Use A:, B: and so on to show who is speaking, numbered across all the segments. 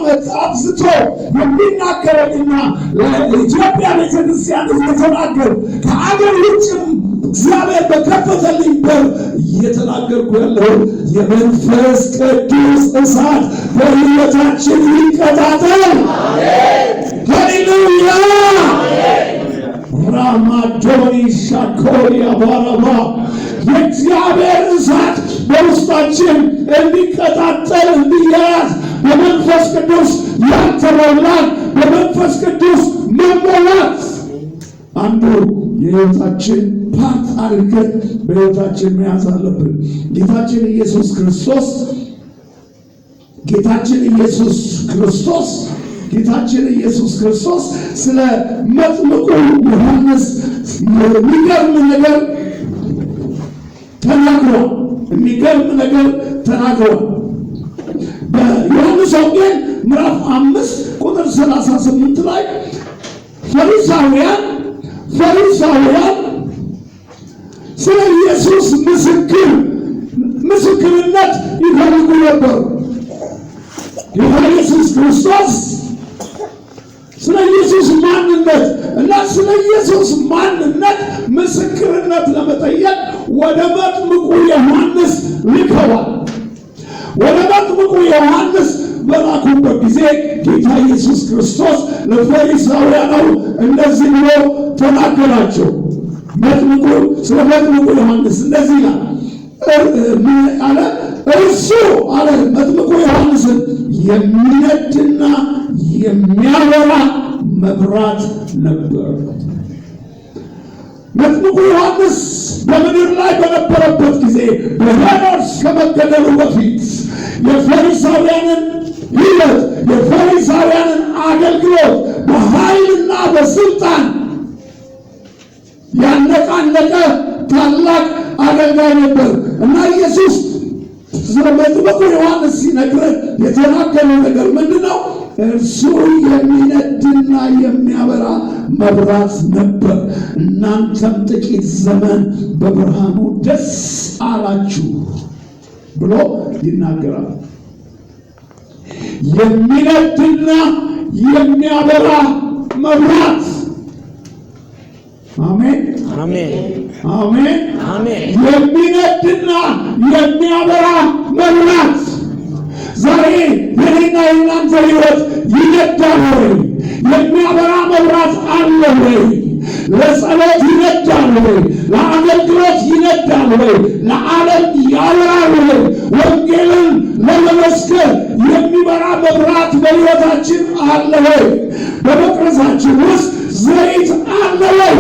A: ዓመት አብዝቶ የሚናገረኝና ለኢትዮጵያ ቤተክርስቲያን እየተናገር ከአገር ውጭም እግዚአብሔር በከፈተልኝ በር እየተናገርኩ ያለው የመንፈስ ቅዱስ እሳት በሕይወታችን ይቀጣጠል። ሃሌሉያ! ራማዶኒ ሻኮሪያ ባራባ። የእግዚአብሔር እሳት በውስጣችን እንዲቀጣጠል፣ እንዲያያዝ በመንፈስ ቅዱስ ያልተሞላን በመንፈስ ቅዱስ መሞላት አንዱ የሕይወታችን part አድርገን በሕይወታችን መያዝ አለብን። ጌታችን ኢየሱስ ክርስቶስ ስለ መጥምቁ ዮሐንስ የሚገርም ነገር ተናግሯል። የሚገርም ነገር ተናግሯል። በዮሐንስ ወንጌል ምዕራፍ 5 ቁጥር 38 ላይ ፈሪሳውያን ስለ ኢየሱስ ምስክርነት ይፈልጉ ነበር። ጌታ ኢየሱስ ክርስቶስ ስለ ኢየሱስ ማንነት እና ስለ ኢየሱስ ማንነት ምስክርነት ለመጠየቅ ወደ መጥምቁ ዮሐንስ ልከዋል። ወደ መጥምቁ ዮሐንስ በላኩበት ጊዜ ጌታ ኢየሱስ ክርስቶስ ለፈሪሳውያኑ እንደዚህ ብሎ ተናገራቸው። ስለ መጥምቁ ዮሐንስ እንደዚህ ይላል። ምን አለ? እርሱ አለ መጥምቁ ዮሐንስን የሚነድና የሚያበራ መብራት ነበር። መጥምቁ ዮሐንስ በምድር ላይ በነበረበት ጊዜ በሄሮድስ ከመገደሉ በፊት የፈሪሳውያንን ሕይወት፣ የፈሪሳውያንን አገልግሎት በኃይልና በስልጣን ያነቃነቀ ታላቅ አገልጋይ ነበር እና ኢየሱስ ስለ መጥምቁ ዮሐንስ ሲነግረን የተናገረው ነገር ምንድን ነው? እርሱ የሚነድና የሚያበራ መብራት ነበር፣ እናንተም ጥቂት ዘመን በብርሃኑ ደስ አላችሁ ብሎ ይናገራል። የሚነድና የሚያበራ መብራት። አሜን።
B: አሜን።
A: አሜን።
B: አሜን።
A: የሚነድና የሚያበራ መብራት። ዛሬ የኔና የናንተ ሕይወት ይነዳል ወይ? የሚያበራ መብራት አለ ወይ? ለጸሎት ይነዳል ወይ? ለአገልግሎት ይነዳል ወይ? ለዓለም ያበራል ወይ? ወንጌልን ለመመስከር የሚበራ መብራት በሕይወታችን አለ ወይ? በመቅረዛችን ውስጥ ዘይት አለ ወይ?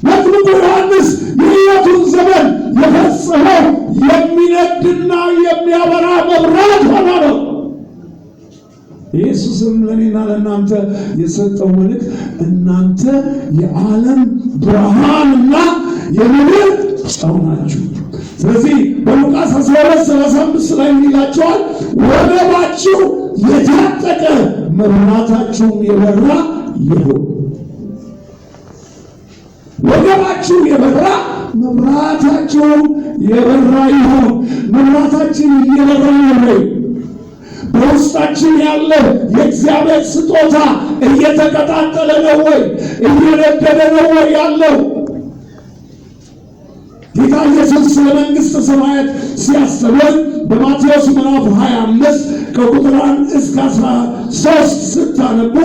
A: መጥምቁ ዮሐንስ የሕይወቱን ዘመን የፈጸመው የሚነድና የሚያበራ መብራት ሆኖ ነው። ኢየሱስም ለእኔና ለእናንተ የሰጠው መልእክት እናንተ የዓለም ብርሃንና የምድር ጨው ናችሁ። ስለዚህ በሉቃስ 12:35 ላይ ምን ይላቸዋል? ወገባችሁ የታጠቀ መብራታችሁም የበራ ይሁን። ወገባችሁ የበራ መብራታችሁ የበራ ይሁን። መብራታችን እየበራ ነው ወይ? በውስጣችን ያለ የእግዚአብሔር ስጦታ እየተቀጣጠለ ነው ወይ? እየነደደ ነው ወይ ያለው? ጌታ ኢየሱስ ስለ መንግሥተ ሰማያት ሲያስተምር በማቴዎስ ምዕራፍ 25 ከቁጥር 1 እስከ 13 ስታነቡ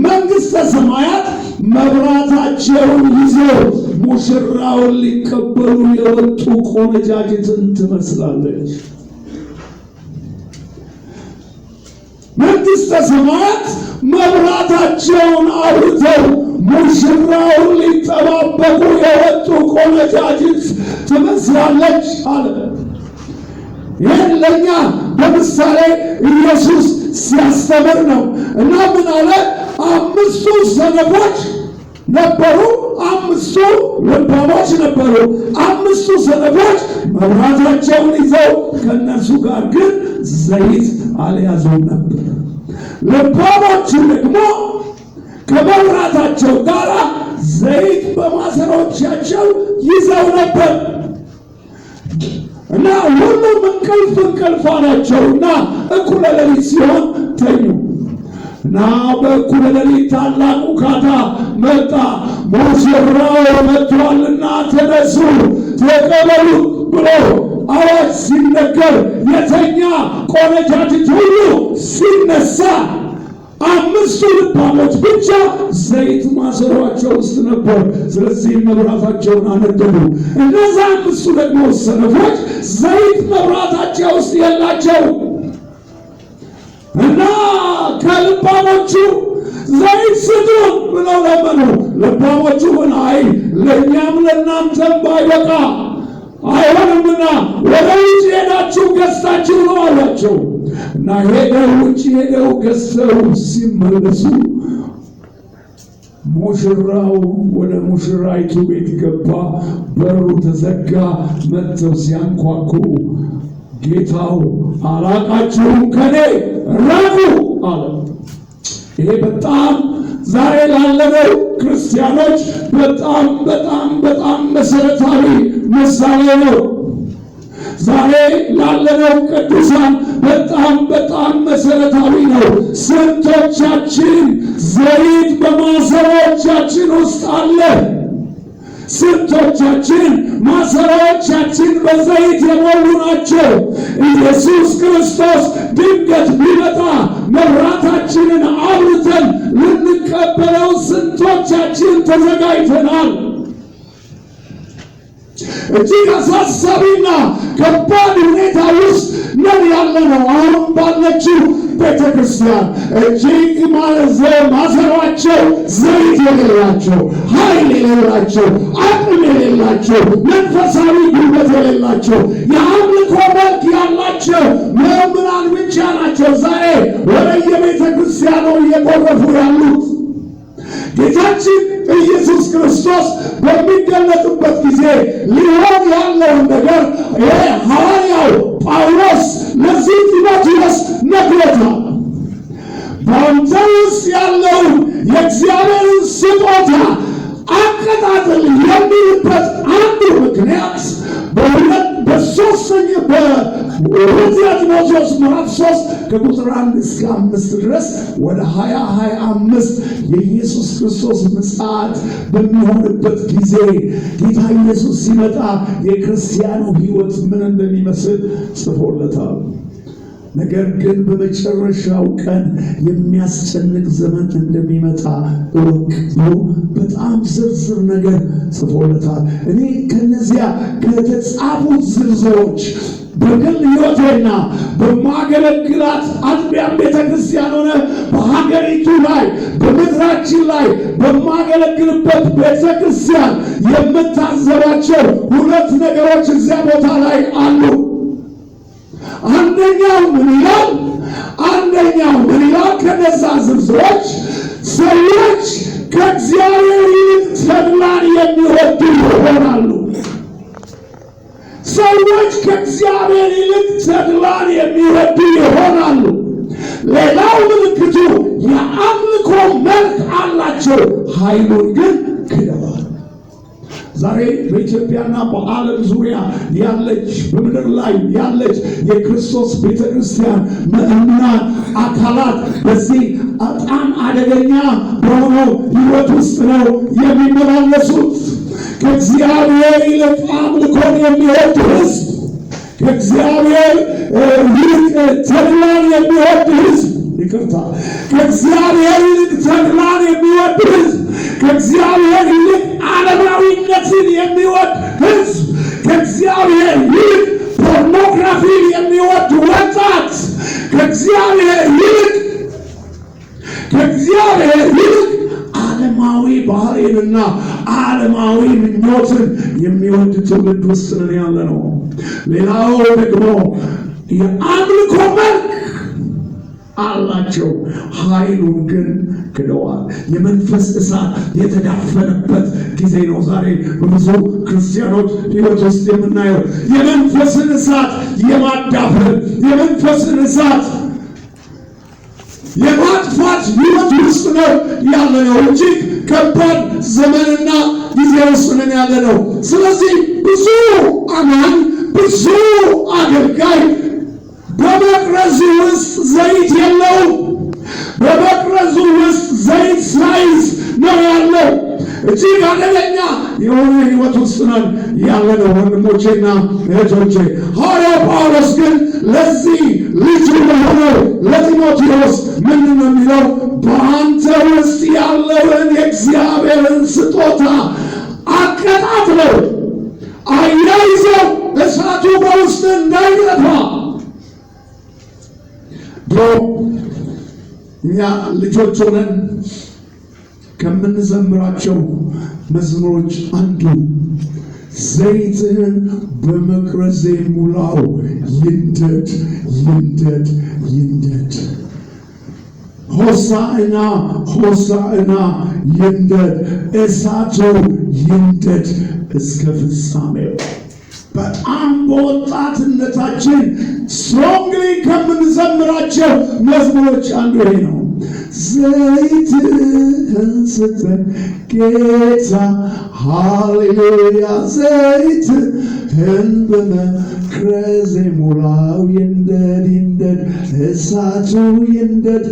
A: መንግሥተ ሰማያት መብራታቸውን ይዘው ሙሽራውን ሊቀበሉ የወጡ ቆነጃጅትን ትመስላለች። መንግሥተ ሰማያት መብራታቸውን አብርተው ሙሽራውን ሊጠባበቁ የወጡ ቆነጃጅት ትመስላለች አለ። ይህን ለእኛ በምሳሌ ኢየሱስ ሲያስተምር ነው እና ምን አለ? 5ቱ ሰነፎች ነበሩ፣ 5ቱ ልባሞች ነበሩ። 5ቱ ሰነፎች መብራታቸውን ይዘው ከእነርሱ ጋር ግን ዘይት አልያዙም ነበር። ልባሞቹ ደግሞ ከመብራታቸው ጋር ዘይት በማሰሮቻቸው ይዘው ነበር። እና ሁሉም እንቅልፍ እንቅልፍ አላቸውና እኩለ ሌሊት ሲሆን ተኙ። እና በእኩለ ሌሊት ታላቅ ውካታ መጣ። ሙሽራው መጥቷልና ተነሱ ተቀበሉ ብሎ አዋጅ ሲነገር የተኛ ቆነጃጅት ሁሉ ሲነሳ አምስቱ ልባሞች ብቻ ዘይት ማሰሯቸው ውስጥ ነበር። ስለዚህ መብራታቸውን አነደዱ። እነዛ 5ቱ ደግሞ ሰነፎች ዘይት መብራታቸው ውስጥ የላቸው እና ከልባሞቹ ዘይት ስጡን ብለው ለመኑ። ልባሞቹ ግን አይ ለእኛም ለእናንተም ባይበቃ አይሆንምና ወደ ውጭ ሄዳችሁ ገዝታችሁ ነው አሏቸው። እና ሄደው ውጭ ሄደው ገዝተው ሲመለሱ ሙሽራው ወደ ሙሽራይቱ ቤት ገባ። በሩ ተዘጋ። መጥተው ሲያንኳኩ ጌታው አላቃችሁም፣ ከኔ ራቁ አለ። ይሄ በጣም ዛሬ ላለነው ክርስቲያኖች በጣም በጣም በጣም መሰረታዊ ምሳሌ ነው። ዛሬ ላለነው ቅዱሳን በጣም በጣም መሰረታዊ ነው። ስንቶቻችን ዘይት በማሰሮቻችን ውስጥ አለ? ስንቶቻችን ማሰሮቻችን በዘይት የሞሉ ናቸው? ኢየሱስ ክርስቶስ ድንገት ቢመጣ መብራታችንን አብርተን ልንቀበለው ስንቶቻችን ተዘጋጅተናል? እጅግ አሳሳቢና ከባድ ሁኔታ ውስጥ ነን ያለነው። አሁን ባለችው ቤተክርስቲያን እጅግ ማሰሯቸው ዘይት የሌላቸው፣ ኃይል የሌላቸው፣ አቅም የሌላቸው፣ መንፈሳዊ ጉልበት የሌላቸው፣ የአምልኮ መልክ ያላቸው ምዕመናን ብቻ ናቸው ዛሬ ወደ የቤተክርስቲያኑ እየጎረፉ ያሉት። ጌታችን ኢየሱስ ክርስቶስ በሚገለጥበት ጊዜ ሊሆን ያለውን ነገር ሐዋርያው ጳውሎስ ለዚህ ጢሞቴዎስ ነግሮታል። በአንተ ውስጥ ያለውን የእግዚአብሔርን ስጦታ አቀጣጥል የሚልበት አንዱ ምክንያት በሁለተኛ ጢሞቴዎስ ምዕራፍ 3 ከቁጥር 1 እስከ 5 ድረስ ወደ 2025 የኢየሱስ ክርስቶስ ምጽአት በሚሆንበት ጊዜ ጌታ ኢየሱስ ሲመጣ የክርስቲያኑ ሕይወት ምን እንደሚመስል ጽፎለታል። ነገር ግን በመጨረሻው ቀን የሚያስጨንቅ ዘመን እንደሚመጣ እወቅ ብሎ በጣም ዝርዝር ነገር ጽፎለታል። እኔ ከነዚያ ከተጻፉት ዝርዝሮች በግል ሕይወቴና በማገለግላት አጥቢያ ቤተክርስቲያን ሆነ በሀገሪቱ ላይ በምድራችን ላይ በማገለግልበት ቤተክርስቲያን የምታዘባቸው ሁለት ነገሮች እዚያ ቦታ ላይ አሉ። አንደኛው ምን ይላል? አንደኛው ምን ይላል? ከነዛ ዝርዝሮች ሰዎች ከእግዚአብሔር ይልቅ ተድላን የሚወዱ ይሆናሉ። ሰዎች ከእግዚአብሔር ይልቅ ተድላን የሚወዱ ይሆናሉ። ሌላው ምልክቱ የአምልኮ መልክ አላቸው፣ ኃይሉን ግን ክደዋል። ዛሬ በኢትዮጵያና በዓለም ዙሪያ ያለች በምድር ላይ ያለች የክርስቶስ ቤተክርስቲያን ምዕመናን አካላት በዚህ በጣም አደገኛ በሆነው ሕይወት ውስጥ ነው የሚመላለሱት። ከእግዚአብሔር ይልቅ አምልኮን የሚወድ ሕዝብ፣ ከእግዚአብሔር ይልቅ ተድላን የሚወድ ሕዝብ፣ ይቅርታ፣ ከእግዚአብሔር ይልቅ ተድላን የሚወድ ሕዝብ፣ ከእግዚአብሔር ይልቅ ዓለማዊነትን የሚወድ ሕዝብ፣ ከእግዚአብሔር ይልቅ ፖርኖግራፊን የሚወድ ወጣት፣ ከእግዚአብሔር ይልቅ ዓለማዊ ባህሪንና ዓለማዊ ምኞትን የሚወድ ትውልድ ውስጥ ነን ያለነው። ሌላው ደግሞ የአምልኮ መልክ አላቸው፣ ኃይሉን ግን ክደዋል። የመንፈስ እሳት የተዳፈነበት ጊዜ ነው ዛሬ በብዙ ክርስቲያኖች ሕይወት ውስጥ የምናየው። የመንፈስን እሳት የማዳፈን፣ የመንፈስን እሳት የማጥፋት ሕይወት ውስጥ ነው ያለነው። እጅግ ከባድ ዘመንና ጊዜ ውስጥ ነን ያለነው። ስለዚህ ብዙ አማኝ ብዙ አገልጋይ በመቅረዙ ውስጥ ዘይት የለውም። በመቅረዙ ውስጥ ዘይት ሳይዝ ነው ያለው። እጅግ አደገኛ የሆነ ሕይወት ውስጥ ነን ያለነው ወንድሞቼና እህቶቼ። ሐዋርያው ጳውሎስ ግን ለዚህ ልጁ ለሆነው ለጢሞቴዎስ ምንድን ነው የሚለው? በአንተ ውስጥ ያለውን የእግዚአብሔርን ስጦታ አቀጣጥለው፣ አያይዘው፣ እሳቱ በውስጥ እንዳይጠፋ። ድሮ እኛ ልጆች ሆነን ከምንዘምራቸው መዝሙሮች አንዱ "ዘይትህን በመቅረዜ ሙላው፣ ይንደድ፣ ይንደድ፣ ይንደድ፣ ሆሳዕና፣ ሆሳዕና፣ ይንደድ፣ እሳቱ ይንደድ እስከ ፍጻሜው።" በጣም በወጣትነታችን strongly ከምንዘምራቸው መዝሙሮች አንዱ ይሄ ነው። ዘይትህን ስጠን ጌታ፣ ሃሌሉያ፣ ዘይትህን በመክረዜ ሙላው፣ ይንደድ፣ ይንደድ፣ እሳቱ ይንደድ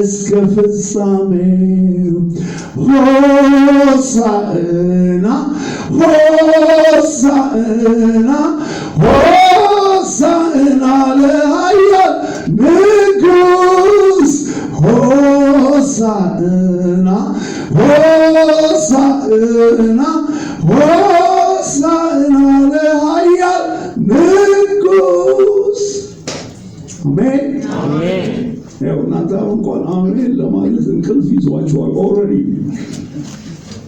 A: እስከ ፍጻሜው። ሆሳዕና፣ ሆሳዕና፣ ሆሳዕና ለኃያል ንጉሥ፣ ሆሳዕና፣ ሆሳዕና፣ ሆሳዕና ለኃያል ንጉሥ። አሜን። ያው እናንተ አሁን እንኳን አሜን ለማለት እንቅልፍ ይዟችኋል already።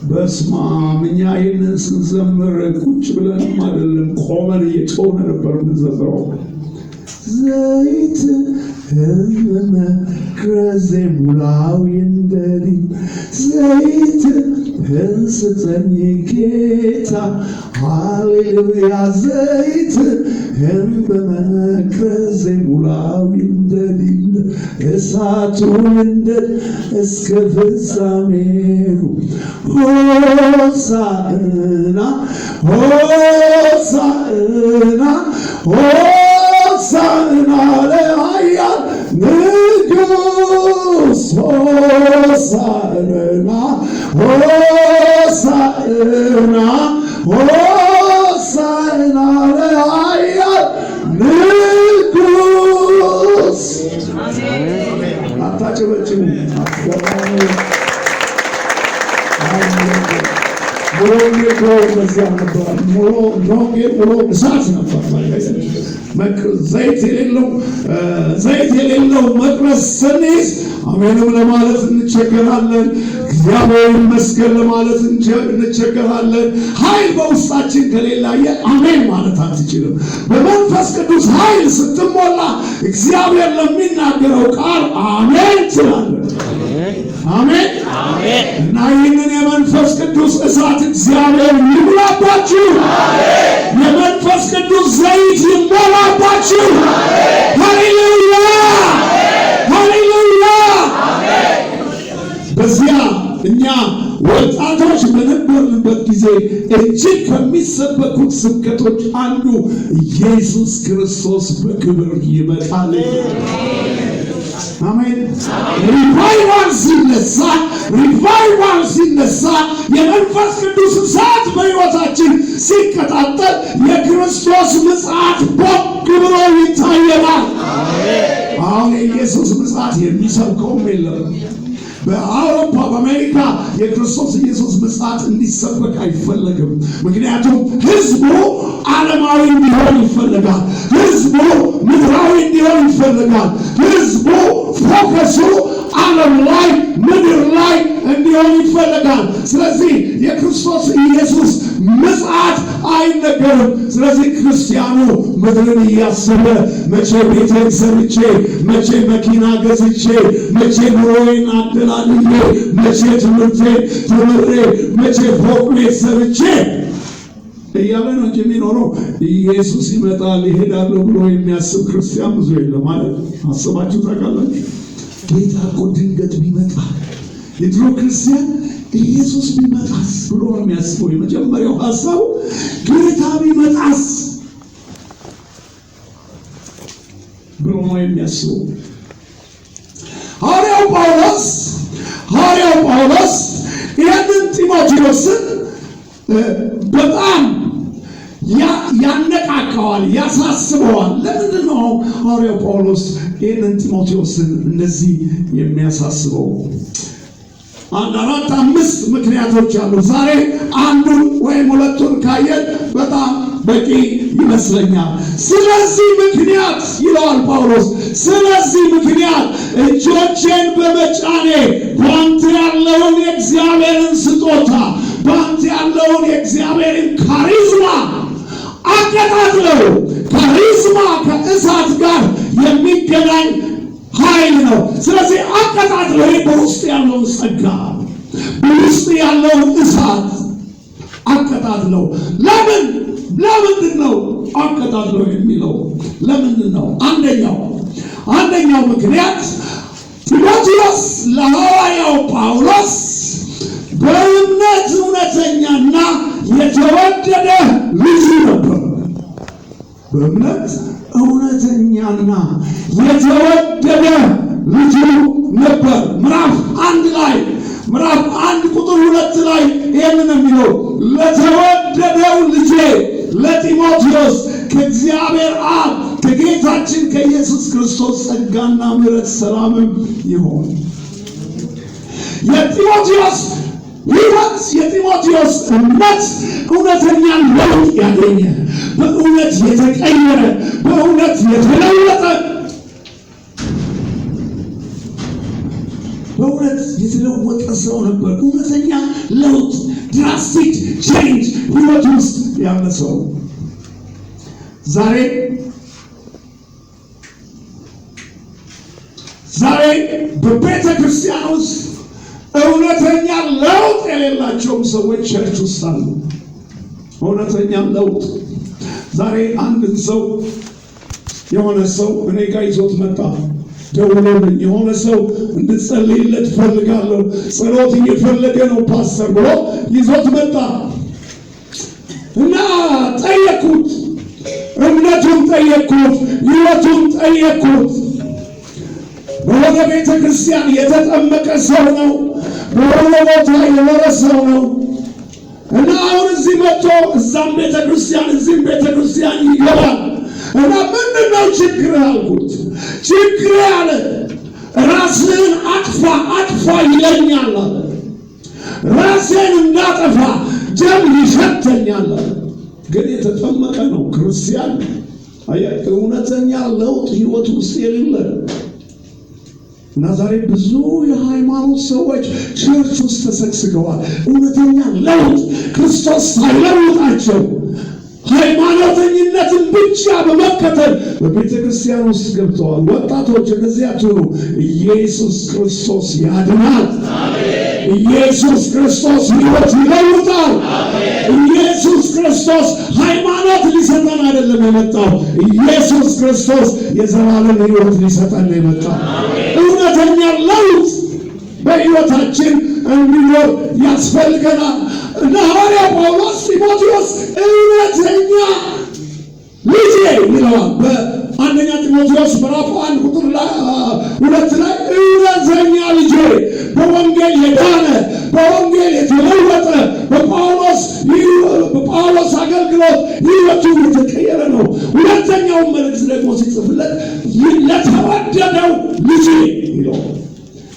A: በስመ አብ፣ እኛ ይህንን ስንዘምር ቁጭ ብለንም አይደለም፣ ቆመን እየጮህን ነበር የምንዘምረው። ዘይት በመክረዜ ሙላው፣ ይንደድ፣ ዘይት ስጠኝ ጌታ፣ ሃሌሉያ፣ ዘይትህን በመክረዜ ሙላው፣ ይንደድ፣ እሳቱ ይንደድ እስከ ፍጻሜው። ሆሳዕና፣ ሆሳዕና፣ ሆሳዕና ለኃያል ንጉሥ፣ ሆሳዕና፣ ሆሳዕና፣ ሆሳዕና ለኃያል ንጉሥ። አታጨበጭቡ። አትገባሙ። ሙሉ ወንጌል ድሮ እንደዚያ ነበር። ሙሉ ወንጌል ሙሉ እሳት ነበር። ዘይት የሌለው መቅረዝ ስንይዝ አሜንም ለማለት እንቸገራለን። እግዚአብሔር ይመስገን ለማለት እንቸገራለን። ኃይል በውስጣችን ከሌለ አሜን ማለት አትችልም። በመንፈስ ቅዱስ ኃይል ስትሞላ እግዚአብሔር ለሚናገረው ቃል አሜን ትላለን። አሜን። እና ይህንን የመንፈስ ቅዱስ እሳት እግዚአብሔር ይሙላባችሁ። የመንፈስ ቅዱስ ዘይት ይሞላባችሁ። ሃሌሉያ፣ ሃሌሉያ። በዚያ እኛ ወጣቶች በነበርንበት ጊዜ እጅግ ከሚሰበኩት ስብከቶች አንዱ ኢየሱስ ክርስቶስ በክብር ይመጣል። አሜን። Revival ሲነሳ፣ የመንፈስ ቅዱስ እሳት በሕይወታችን ሲቀጣጠል የክርስቶስ ምጽአት ቦግ ብሎ ይታየናል። አሁን የኢየሱስ ምጽአት የሚሰብከውም የለም። በአውሮፓ፣ በአሜሪካ የክርስቶስ ኢየሱስ ምጽአት እንዲሰበክ አይፈለግም። ምክንያቱም ሕዝቡ ዓለማዊ እንዲሆን ይፈለጋል። ሕዝቡ ምድራዊ እንዲሆን ይፈለጋል። ሕዝቡ focus ኡ ዓለም ላይ፣ ምድር ላይ እንዲሆን ይፈለጋል። ስለዚህ የክርስቶስ ኢየሱስ ምጽአት አይነገርም። ስለዚህ ክርስቲያኑ ምድርን እያሰበ፣ መቼ ቤቴን ሰርቼ፣ መቼ መኪና ገዝቼ፣ መቼ ኑሮዬን አደላልዬ፣ መቼ ትምህርቴን ተምሬ፣ መቼ ፎቅ ቤት ሰርቼ እያለ ነው እንጂ የሚኖረው፣ ኢየሱስ ይመጣል ይሄዳለሁ ብሎ የሚያስብ ክርስቲያን ብዙ የለም። ማለት አስባችሁ ታውቃላችሁ? ጌታ እኮ ድንገት ቢመጣ፣ የድሮ ክርስቲያን ኢየሱስ ቢመጣስ ብሎ ነው የሚያስበው። የመጀመሪያው ሀሳቡ ጌታ ቢመጣስ። ብሎ ነው የሚያስበው። ሐዋርያው ጳውሎስ ይህንን ጢሞቴዎስን በጣም ያነቃቀዋል፣ ያሳስበዋል። ለምንድን ነው ሐዋርያው ጳውሎስ ይህንን ጢሞቴዎስን እንደዚህ የሚያሳስበው? አንድ አራት አምስት ምክንያቶች አሉ። ዛሬ አንዱን ወይም ሁለቱን ካየን በጣም በቂ ይመስለኛል። ስለዚህ ምክንያት ይለዋል ጳውሎስ፣ ስለዚህ ምክንያት እጆቼን በመጫኔ በአንተ ያለውን የእግዚአብሔርን ስጦታ፣ በአንተ ያለውን የእግዚአብሔርን charisma አቀጣጥለው። Charisma ከእሳት ጋር የሚገናኝ ኃይል ነው። ስለዚህ አቀጣጥለው፣ ይህ በውስጥ ያለውን ጸጋ፣ በውስጥ ያለውን እሳት አቀጣጥለው። ለምንድን ነው አቀጣጥለው የሚለው? ለምንድን ነው? አንደኛው ምክንያት ጢሞቴዎስ ለሐዋርያው ጳውሎስ በእምነት እውነተኛና የተወደደ ልጁ ነበር። በእምነት እውነተኛና የተወደደ ልጁ ነበር። ምዕራፍ 1 ላይ፣ ምዕራፍ 1 ቁጥር 2 ላይ ይህንን የሚለው፣ ለተወደደው ልጄ ለጢሞቴዎስ ከእግዚአብሔር አብ ከጌታችን ከኢየሱስ ክርስቶስ ጸጋና ምሕረት ሰላምም ይሁን። የጢሞቴዎስ ሕይወት፣ የጢሞቴዎስ እምነት እውነተኛ ለውጥ ያገኘ፣ በእውነት የተቀየረ፣ በእውነት የተለወጠ፣ በእውነት የተለወጠ ሰው ነበር። እውነተኛ ለውጥ፣ drastic change ህይወት ውስጥ ያለ ሰው። ዛሬ በቤተ ክርስቲያን ውስጥ እውነተኛ ለውጥ የሌላቸውም ሰዎች church ውስጥ አሉ። እውነተኛ ለውጥ። ዛሬ አንድን ሰው፣ የሆነ ሰው እኔ ጋር ይዞት መጣ። ደውሎልኝ የሆነ ሰው እንድጸልይለት እፈልጋለሁ፣ ጸሎት እየፈለገ ነው ፓስተር ብሎ ይዞት መጣ እና ጠየቅኩት። እምነቱን ጠየቅኩት፣ ሕይወቱን ጠየቅኩት። በሆነ ቤተ ክርስቲያን የተጠመቀ ሰው ነው። በሆነ ቦታ የኖረ ሰው ነው እና አሁን እዚህ መጥቶ እዛም ቤተ ክርስቲያን እዚህም ቤተ ክርስቲያን ይገባል እና ምንድን ነው ችግር አልኩት። ችግር አለ፣ ራስህን አጥፋ አጥፋ ይለኛል አለ። ራሴን እንዳጠፋ ደም ይሸተኛል አለ። ግን የተጠመቀ ነው፣ ክርስቲያን። እውነተኛ ለውጥ ህይወት ውስጥ የሌለ። እና ዛሬ ብዙ የሃይማኖት ሰዎች church ውስጥ ተሰግስገዋል። እውነተኛ ለውጥ ክርስቶስ ሳይለውጣቸው ሃይማኖተኝነትን ብቻ በመከተል በቤተ ክርስቲያን ውስጥ ገብተዋል። ወጣቶች እንደዚህ አትሁኑ። ኢየሱስ ክርስቶስ ያድናል። ኢየሱስ ክርስቶስ ሕይወት ይለውጣል። ኢየሱስ ክርስቶስ ሃይማኖት ሊሰጠን አይደለም የመጣው። ኢየሱስ ክርስቶስ የዘላለም ሕይወት ሊሰጠን ነው የመጣው። እውነተኛ ለውጥ በሕይወታችን እንዲኖር ያስፈልገናል። እና ሐዋርያ ጳውሎስ ጢሞቴዎስ እውነተኛ ልጄ ይለዋል። በአንደኛ ጢሞቴዎስ ምዕራፍ 1 ቁጥር 2 ላይ እውነተኛ ልጄ፣ በወንጌል የዳነ፣ በወንጌል የተለወጠ፣ በጳውሎስ አገልግሎት ሕይወቱ የተቀየረ ነው። ሁለተኛውን መልእክት ደግሞ ሲጽፍለት ለተወደደው ልጄ ይለዋል።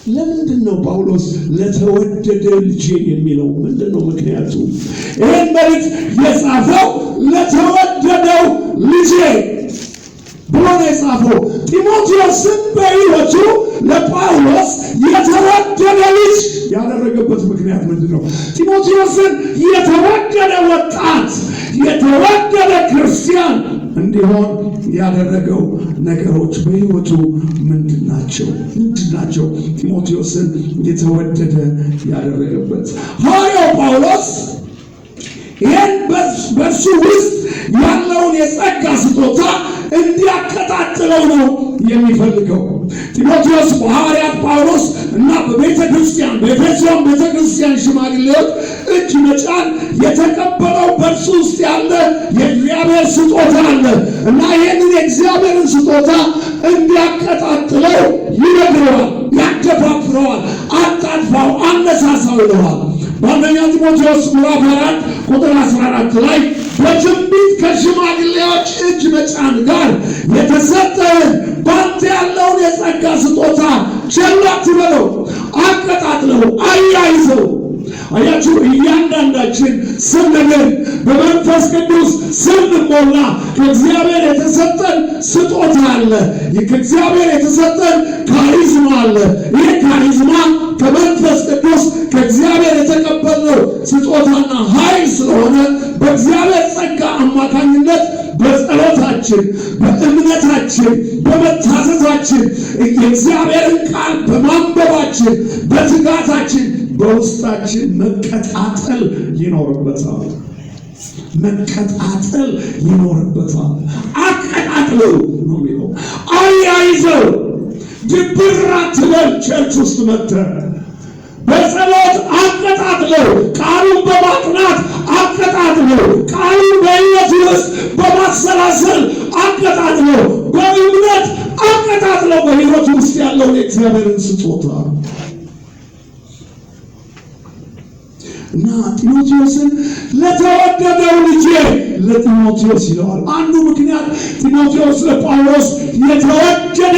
A: ለምንድን ነው ጳውሎስ ለተወደደ ልጄ የሚለው? ምንድን ነው ምክንያቱ? ይህን መልእክት የጻፈው ለተወደደው ልጄ ብሎ ነው የጻፈው። ጢሞቴዎስን በሕይወቱ ለጳውሎስ የተወደደ ልጅ ያደረገበት ምክንያት ምንድን ነው? ጢሞቴዎስን የተወደደ ወጣት፣ የተወደደ ክርስቲያን እንዲሆን ያደረገው ነገሮች በሕይወቱ ምንድን ናቸው? ምንድን ናቸው? ጢሞቴዎስን የተወደደ ያደረገበት፣ ሐዋርያው ጳውሎስ ይህን በእርሱ ውስጥ ያለውን የጸጋ ስጦታ እንዲያቀጣጥለው ነው የሚፈልገው። ጢሞቴዎስ በሐዋርያት ጳውሎስ እና በቤተ ክርስቲያን፣ በኤፌሶን ቤተ ክርስቲያን ሽማግሌዎች እጅ መጫን የተቀበለው በእርሱ ውስጥ ያለ የእግዚአብሔር ስጦታ አለ። እና ይህንን የእግዚአብሔርን ስጦታ እንዲያቀጣጥለው ይነግረዋል፣ ያደፋፍረዋል። አጣድፋው፣ አነሳሳው ይለዋል። በአንደኛ ጢሞቴዎስ ምዕራፍ 4 ቁጥር 14 ላይ በትንቢት ከሽማግሌዎች እጅ መጫን ጋር የተሰጠህን በአንተ ያለውን የጸጋ ስጦታ ቸል አትበለው፣ አቀጣጥለው፣ አያይዘው። አያችሁ፣ እያንዳንዳችን ስንድን፣ በመንፈስ ቅዱስ ስንሞላ ከእግዚአብሔር የተሰጠን ስጦታ አለ። ከእግዚአብሔር የተሰጠን charisma አለ። ይህ charisma ከመንፈስ ቅዱስ ከእግዚአብሔር የተቀበልነው ስጦታና ኃይል ስለሆነ በእግዚአብሔር ጸጋ አማካኝነት በጸሎታችን፣ በእምነታችን፣ በመታዘዛችን፣ የእግዚአብሔርን ቃል በማንበባችን፣ በትጋታችን በውስጣችን መቀጣጠል ይኖርበታል። መቀጣጠል ይኖርበታል። አቀጣጥለው ነው የሚለው። አያይዘው። ድብር አትበል። Church ውስጥ መጥተህ በጸሎት አቀጣጥለው፣ ቃሉን በማጥናት አቀጣጥለው፣ ቃሉን በሕይወት ውስጥ በማሰላሰል አቀጣጥለው፣ በእምነት አቀጣጥለው በሕይወት ውስጥ ያለውን የእግዚአብሔርን ስጦታ። እና ጢሞቴዎስን ለተወደደው ልጄ ለጢሞቴዎስ ይለዋል። አንዱ ምክንያት ጢሞቴዎስ ለጳውሎስ የተወደደ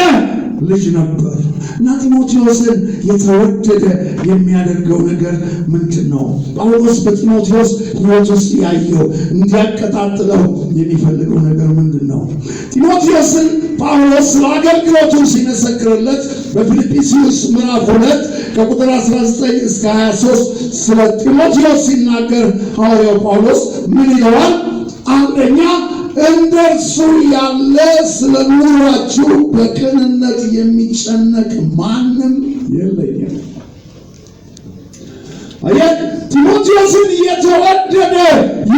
A: ልጅ ነበር። እና ጢሞቴዎስን የተወደደ የሚያደርገው ነገር ምንድን ነው? ጳውሎስ በጢሞቴዎስ ሕይወት ውስጥ ያየው፣ እንዲያቀጣጥለው የሚፈልገው ነገር ምንድን ነው? ጢሞቴዎስን ጳውሎስ ስለ አገልግሎቱ ሲመሰክርለት በፊልጵስዩስ ምዕራፍ 2 ከቁጥር 19 እስከ 23 ስለ ጢሞቴዎስ ሲናገር ሐዋርያው ጳውሎስ ምን ይለዋል? አንደኛ፣ እንደ እርሱ ያለ ስለ ኑሯችሁ በቅንነት የሚጨነቅ ማንም የለኝም። አየህ፣ ጢሞቴዎስን የተወደደ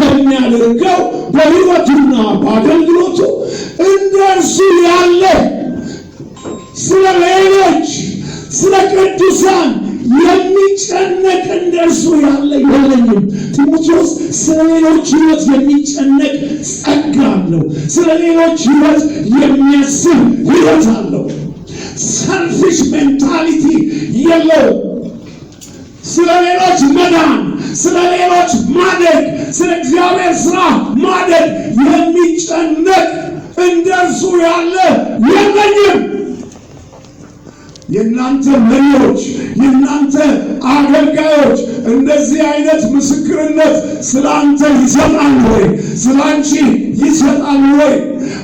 A: የሚያደርገው በሕይወቱና በአገልግሎቱ እንደ እርሱ ያለ ስለ ሌሎች፣ ስለ ቅዱሳን የሚጨነቅ እንደ እርሱ ያለ የለኝም። ጢሞቴዎስ ስለ ሌሎች ሕይወት የሚጨነቅ ጸጋ አለው። ስለ ሌሎች ሕይወት የሚያስብ ሕይወት አለው። Selfish mentality የለውም። ስለ ሌሎች መዳን፣ ስለ ሌሎች ማደግ፣ ስለ እግዚአብሔር ስራ ማደግ የሚጨነቅ እንደ እርሱ ያለ የለኝም። የእናንተ መሪዎች፣ የእናንተ አገልጋዮች እንደዚህ አይነት ምስክርነት ስለ አንተ ይሰጣሉ ወይ? ስለ አንቺ ይሰጣሉ ወይ?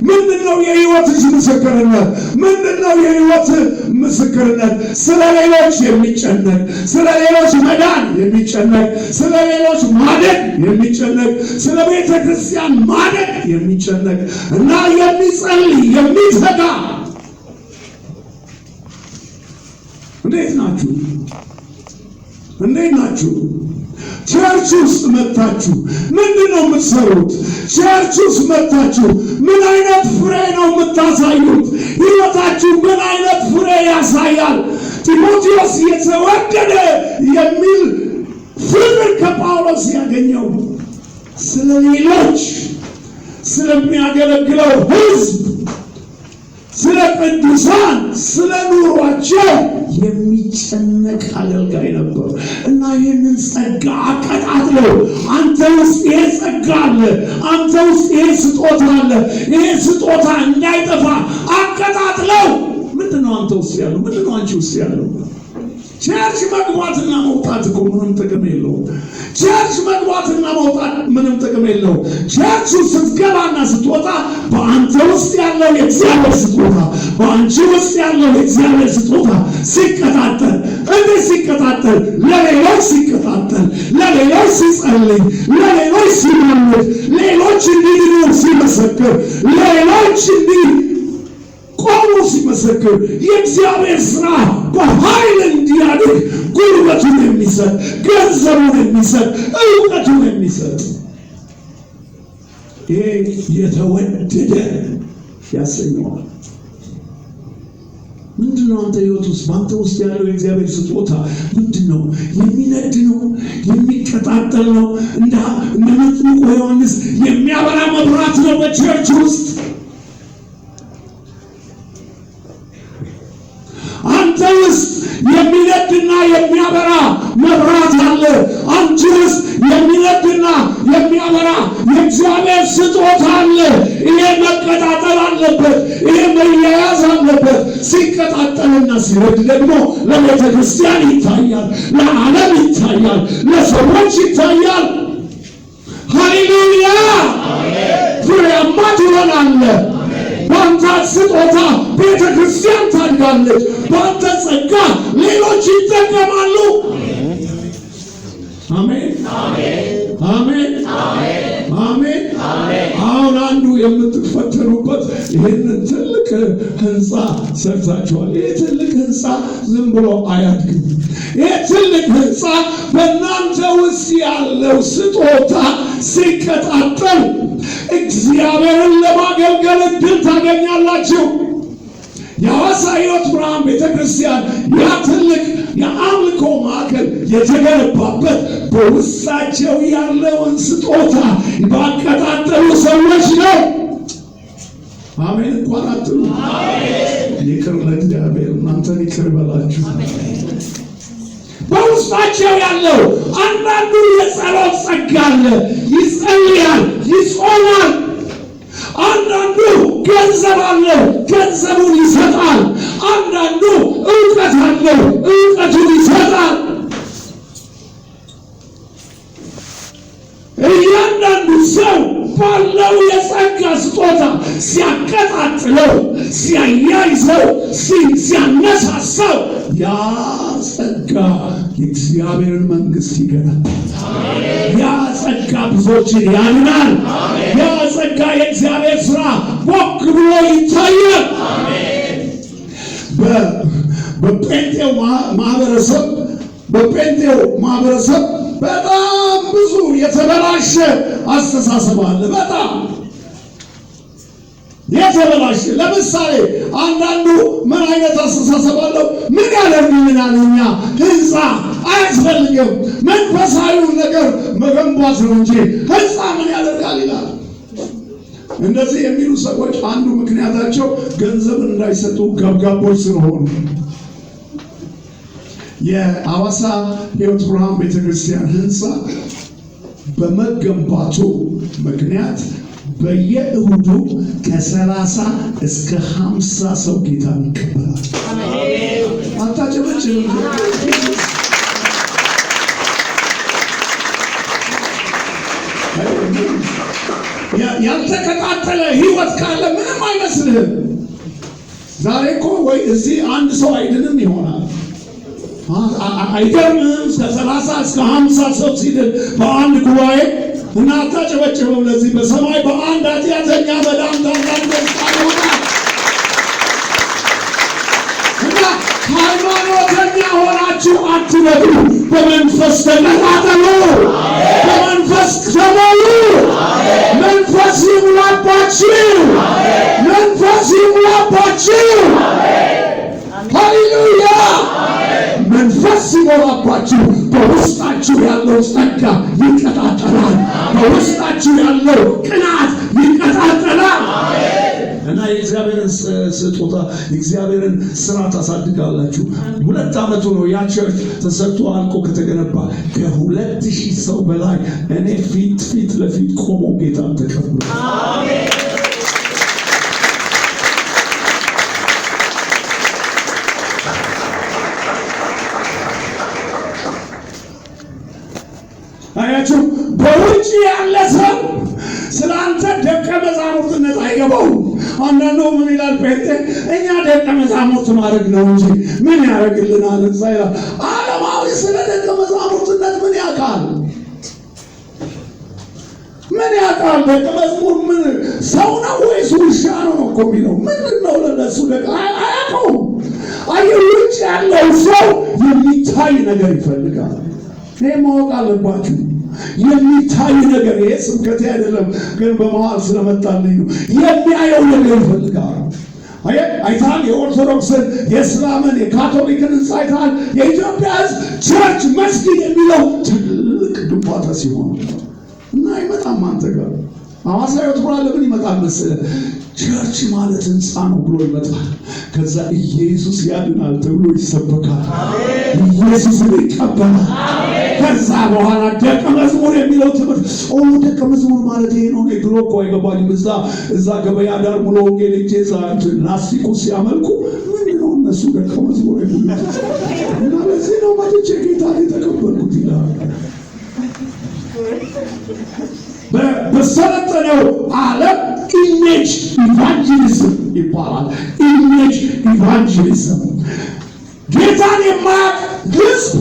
A: ምንድን ነው የህይወትሽ ምስክርነት? ምንድን ነው የህይወት ምስክርነት? ስለ ሌሎች የሚጨነቅ፣ ስለ ሌሎች መዳን የሚጨነቅ፣ ስለ ሌሎች ማደግ የሚጨነቅ፣ ስለ ቤተ ክርስቲያን ማደግ የሚጨነቅ እና የሚጸልይ፣ የሚተጋ። እንዴት ናችሁ? እንዴት ናችሁ? Church ውስጥ መጥታችሁ ምንድን ነው የምትሰሩት? Church ውስጥ መጥታችሁ ምን አይነት ፍሬ ነው የምታሳዩት? ህይወታችሁ ምን አይነት ፍሬ ያሳያል? ጢሞቴዎስ የተወደደ የሚል ፍቅር ከጳውሎስ ያገኘው ስለ ሌሎች፣ ስለሚያገለግለው ህዝብ፣ ስለ ቅዱሳን፣ ስለ ኑሯቸው የሚጨነቅ አገልጋይ ነበር። እና ይህንን ጸጋ አቀጣጥለው። አንተ ውስጥ ይሄ ጸጋ አለ፣ አንተ ውስጥ ይሄ ስጦታ አለ። ይሄ ስጦታ እንዳይጠፋ አቀጣጥለው። ምንድን ነው አንተ ውስጥ ያለው? ምንድን ነው አንቺ ውስጥ ያለው? Church መግባትና መውጣት እኮ ምንም ጥቅም የለውም። Church መግባትና መውጣት ምንም ጥቅም የለውም። ቸርቹ ስትገባና ስትወጣ በአንተ ውስጥ ያለው የእግዚአብሔር ስጦታ፣ በአንቺ ውስጥ ያለው የእግዚአብሔር ስጦታ ሲቀጣጠል፣ እንዴት ሲቀጣጠል? ለሌሎች ሲቀጣጠል፣ ለሌሎች ሲጸልይ፣ ለሌሎች ሲማልድ፣ ሌሎች እንዲድኑ ሲመሰክር፣ ሌሎች እንዲቆሙ ሲመሰክር፣ የእግዚአብሔር ስራ በኃይል እንዲያድግ ጉልበቱን የሚሰጥ፣ ገንዘቡን የሚሰጥ፣ እውቀቱን የሚሰጥ፣ ይሄ የተወደደ ያሰኘዋል። ምንድን ነው አንተ ህይወት ውስጥ፣ በአንተ ውስጥ ያለው የእግዚአብሔር ስጦታ ምንድን ነው? የሚነድ ነው? የሚቀጣጠል ነው? እንደ መጥምቁ ዮሐንስ የሚያበራ መብራት ነው በ church ውስጥ? የሚነድና የሚያበራ መብራት አለ። አንቺ ውስጥ የሚነድና የሚያበራ የእግዚአብሔር ስጦታ አለ። ይሄ መቀጣጠል አለበት። ይሄ መያያዝ አለበት። ሲቀጣጠልና ሲነድ ደግሞ ለቤተ ክርስቲያን ይታያል፣ ለዓለም ይታያል፣ ለሰዎች ይታያል። ሃሌሉያ! ፍሬያማ ትሆናለህ። በአንተ ስጦታ ቤተ ክርስቲያን ታድጋለች። በአንተ ጸጋ ሌሎች ይጠቀማሉ። አሜን፣ አሜን፣ አሜን። አሁን አንዱ የምትፈተኑበት ይህንን ትልቅ ህንፃ ሰርታችኋል። ይህ ትልቅ ህንፃ ዝም ብሎ አያድግም። ይህ ትልቅ ህንፃ በእናንተ ውስጥ ያለው ስጦታ ሲቀጣጠል እግዚአብሔርን ለማገልገል እድል ታገኛላችሁ። የሐዋሳ ሕይወት ብርሃን ቤተ ክርስቲያን ያ ትልቅ የአምልኮ ማዕከል የተገነባበት በውስጣቸው ያለውን ስጦታ ባቀጣጠሉ ሰዎች ነው። አሜን እንኳን አትሉ። ይቅር ለእግዚአብሔር እናንተን ይቅር በላችሁ። በውስጣቸው ያለው አንዳንዱ የጸሎት ጸጋ አለ፣ ይጸልያል፣ ይጾማል። አንዳንዱ ገንዘብ አለው፣ ገንዘቡን ይሰጣል። አንዳንዱ እውቀት አለው፣ እውቀቱን ይሰጣል። እያንዳንዱ ሰው ባለው የጸጋ ስጦታ ሲያቀጣጥለው፣ ሲያያይዘው፣ ሲያነሳሳው ያ ጸጋ የእግዚአብሔርን መንግሥት ይገነባል። ያ ጸጋ ብዙዎችን ያድናል። ያ ጸጋ የእግዚአብሔር ሥራ ቦግ ብሎ ይታያል። በጴንጤው ማህበረሰብ በጴንጤው ማህበረሰብ በጣም ብዙ የተበላሸ አስተሳሰብ አለ። በጣም የተበላሸ። ለምሳሌ አንዳንዱ ምን አይነት አስተሳሰብ አለው? ምን ያደርግልናል? እኛ ህንፃ አያስፈልግም፣ መንፈሳዊውን ነገር መገንባት ነው እንጂ ህንፃ ምን ያደርጋል ይላል። እንደዚህ የሚሉ ሰዎች አንዱ ምክንያታቸው ገንዘብ እንዳይሰጡ ገብጋቦች ስለሆኑ። የሐዋሳ ሕይወት ብርሃን ቤተክርስቲያን ህንፃ በመገንባቱ ምክንያት በየእሁዱ ከ30 እስከ 50 ሰው ጌታን ይቀበላል። አታጨበጭብም? ያልተቀጣጠለ ህይወት ካለ ምንም አይመስልህም። ዛሬ እኮ ወይ እዚህ አንድ ሰው አይድንም ይሆናል። አይገርምህም? ከ30 እስከ 50 ሰው ሲድን በአንድ ጉባኤ እና አታጨበጭብም? ለዚህ በሰማይ በአንድ ኃጢአተኛ መዳን ታላቅ ደስታ ይሆናል። እና ሃይማኖተኛ ሆናችሁ አትነግሩ። በመንፈስ ተቀጣጠሉ፣ በመንፈስ ተሞሉ። መንፈስ ይሙላባችሁ፣ መንፈስ ይሙላባችሁ። ሃሌሉያ! መንፈስ ሲሞላባችሁ በውስጣችሁ ያለው ጸጋ ይቀጣጠላል። በውስጣችሁ ያለው ቅናት ይቀጣጠላል። እና የእግዚአብሔርን ስጦታ የእግዚአብሔርን ስራ ታሳድጋላችሁ። 2 ዓመቱ ነው ያ church ተሰርቶ አልቆ ከተገነባ። ከ2000 ሰው በላይ እኔ ፊት ፊት ለፊት ቆሞ ጌታን ተቀብሎ። አያችሁ፣ በውጭ ያለ ሰው ስለ አንተ ደቀ መዛሙርትነት አይገባውም። አንዳንዱ ምን ይላል? ጴንጤ እኛ ደቀ መዛሙርት ማድረግ ነው እንጂ ምን ያደርግልናል? እዛ ይላል። ዓለማዊ ስለ ደቀ መዛሙርትነት ምን ያውቃል? ምን ያውቃል? ደቀ መዝሙር ምን ሰው ነው ወይስ ውሻ ነው ነው እኮ የሚለው። ምንድን ነው ለነሱ ደቀ አያውቀውም። አየህ፣ ውጭ ያለው ሰው የሚታይ ነገር ይፈልጋል። ይሄ ማወቅ አለባችሁ። የሚታይ ነገር፣ ይሄ ስብከቴ አይደለም፣ ግን በመሃል ስለመጣልኝ ነው። የሚያየው ነገር ይፈልጋል። አየህ፣ አይተሃል? የኦርቶዶክስን፣ የእስላምን፣ የካቶሊክን ህንፃ አይተሃል? የኢትዮጵያ ሕዝብ church መስጊድ የሚለው ትልቅ ግንባታ ሲሆን እና አይመጣም አንተ ጋር። ሐዋሳ ሕይወት ብርሃን ለምን ይመጣል መሰለህ? Church ማለት ህንፃ ነው ብሎ ይመጣል። ከዛ ኢየሱስ ያድናል ተብሎ ይሰበካል። ኢየሱስን ይቀበላል። ከዛ በኋላ ደቀ መዝሙር የሚለው ትምህርት፣ ኦ ደቀ መዝሙር ማለት ይሄ ነው ድሮ እኮ አይገባኝም። እዛ ገበያ ዳር ሙሉ ወንጌል ሄጄ እዛ ላስቲኩ ሲያመልኩ ምንድን ነው እነሱ ደቀ መዝሙር የሚሉት? እና ለዚህ ነው መጥቼ ጌታን የተቀበልኩት ይላል። በሰለጠነው ዓለም image evangelism ይባላል። Image evangelism። ጌታን የማያውቅ ህዝብ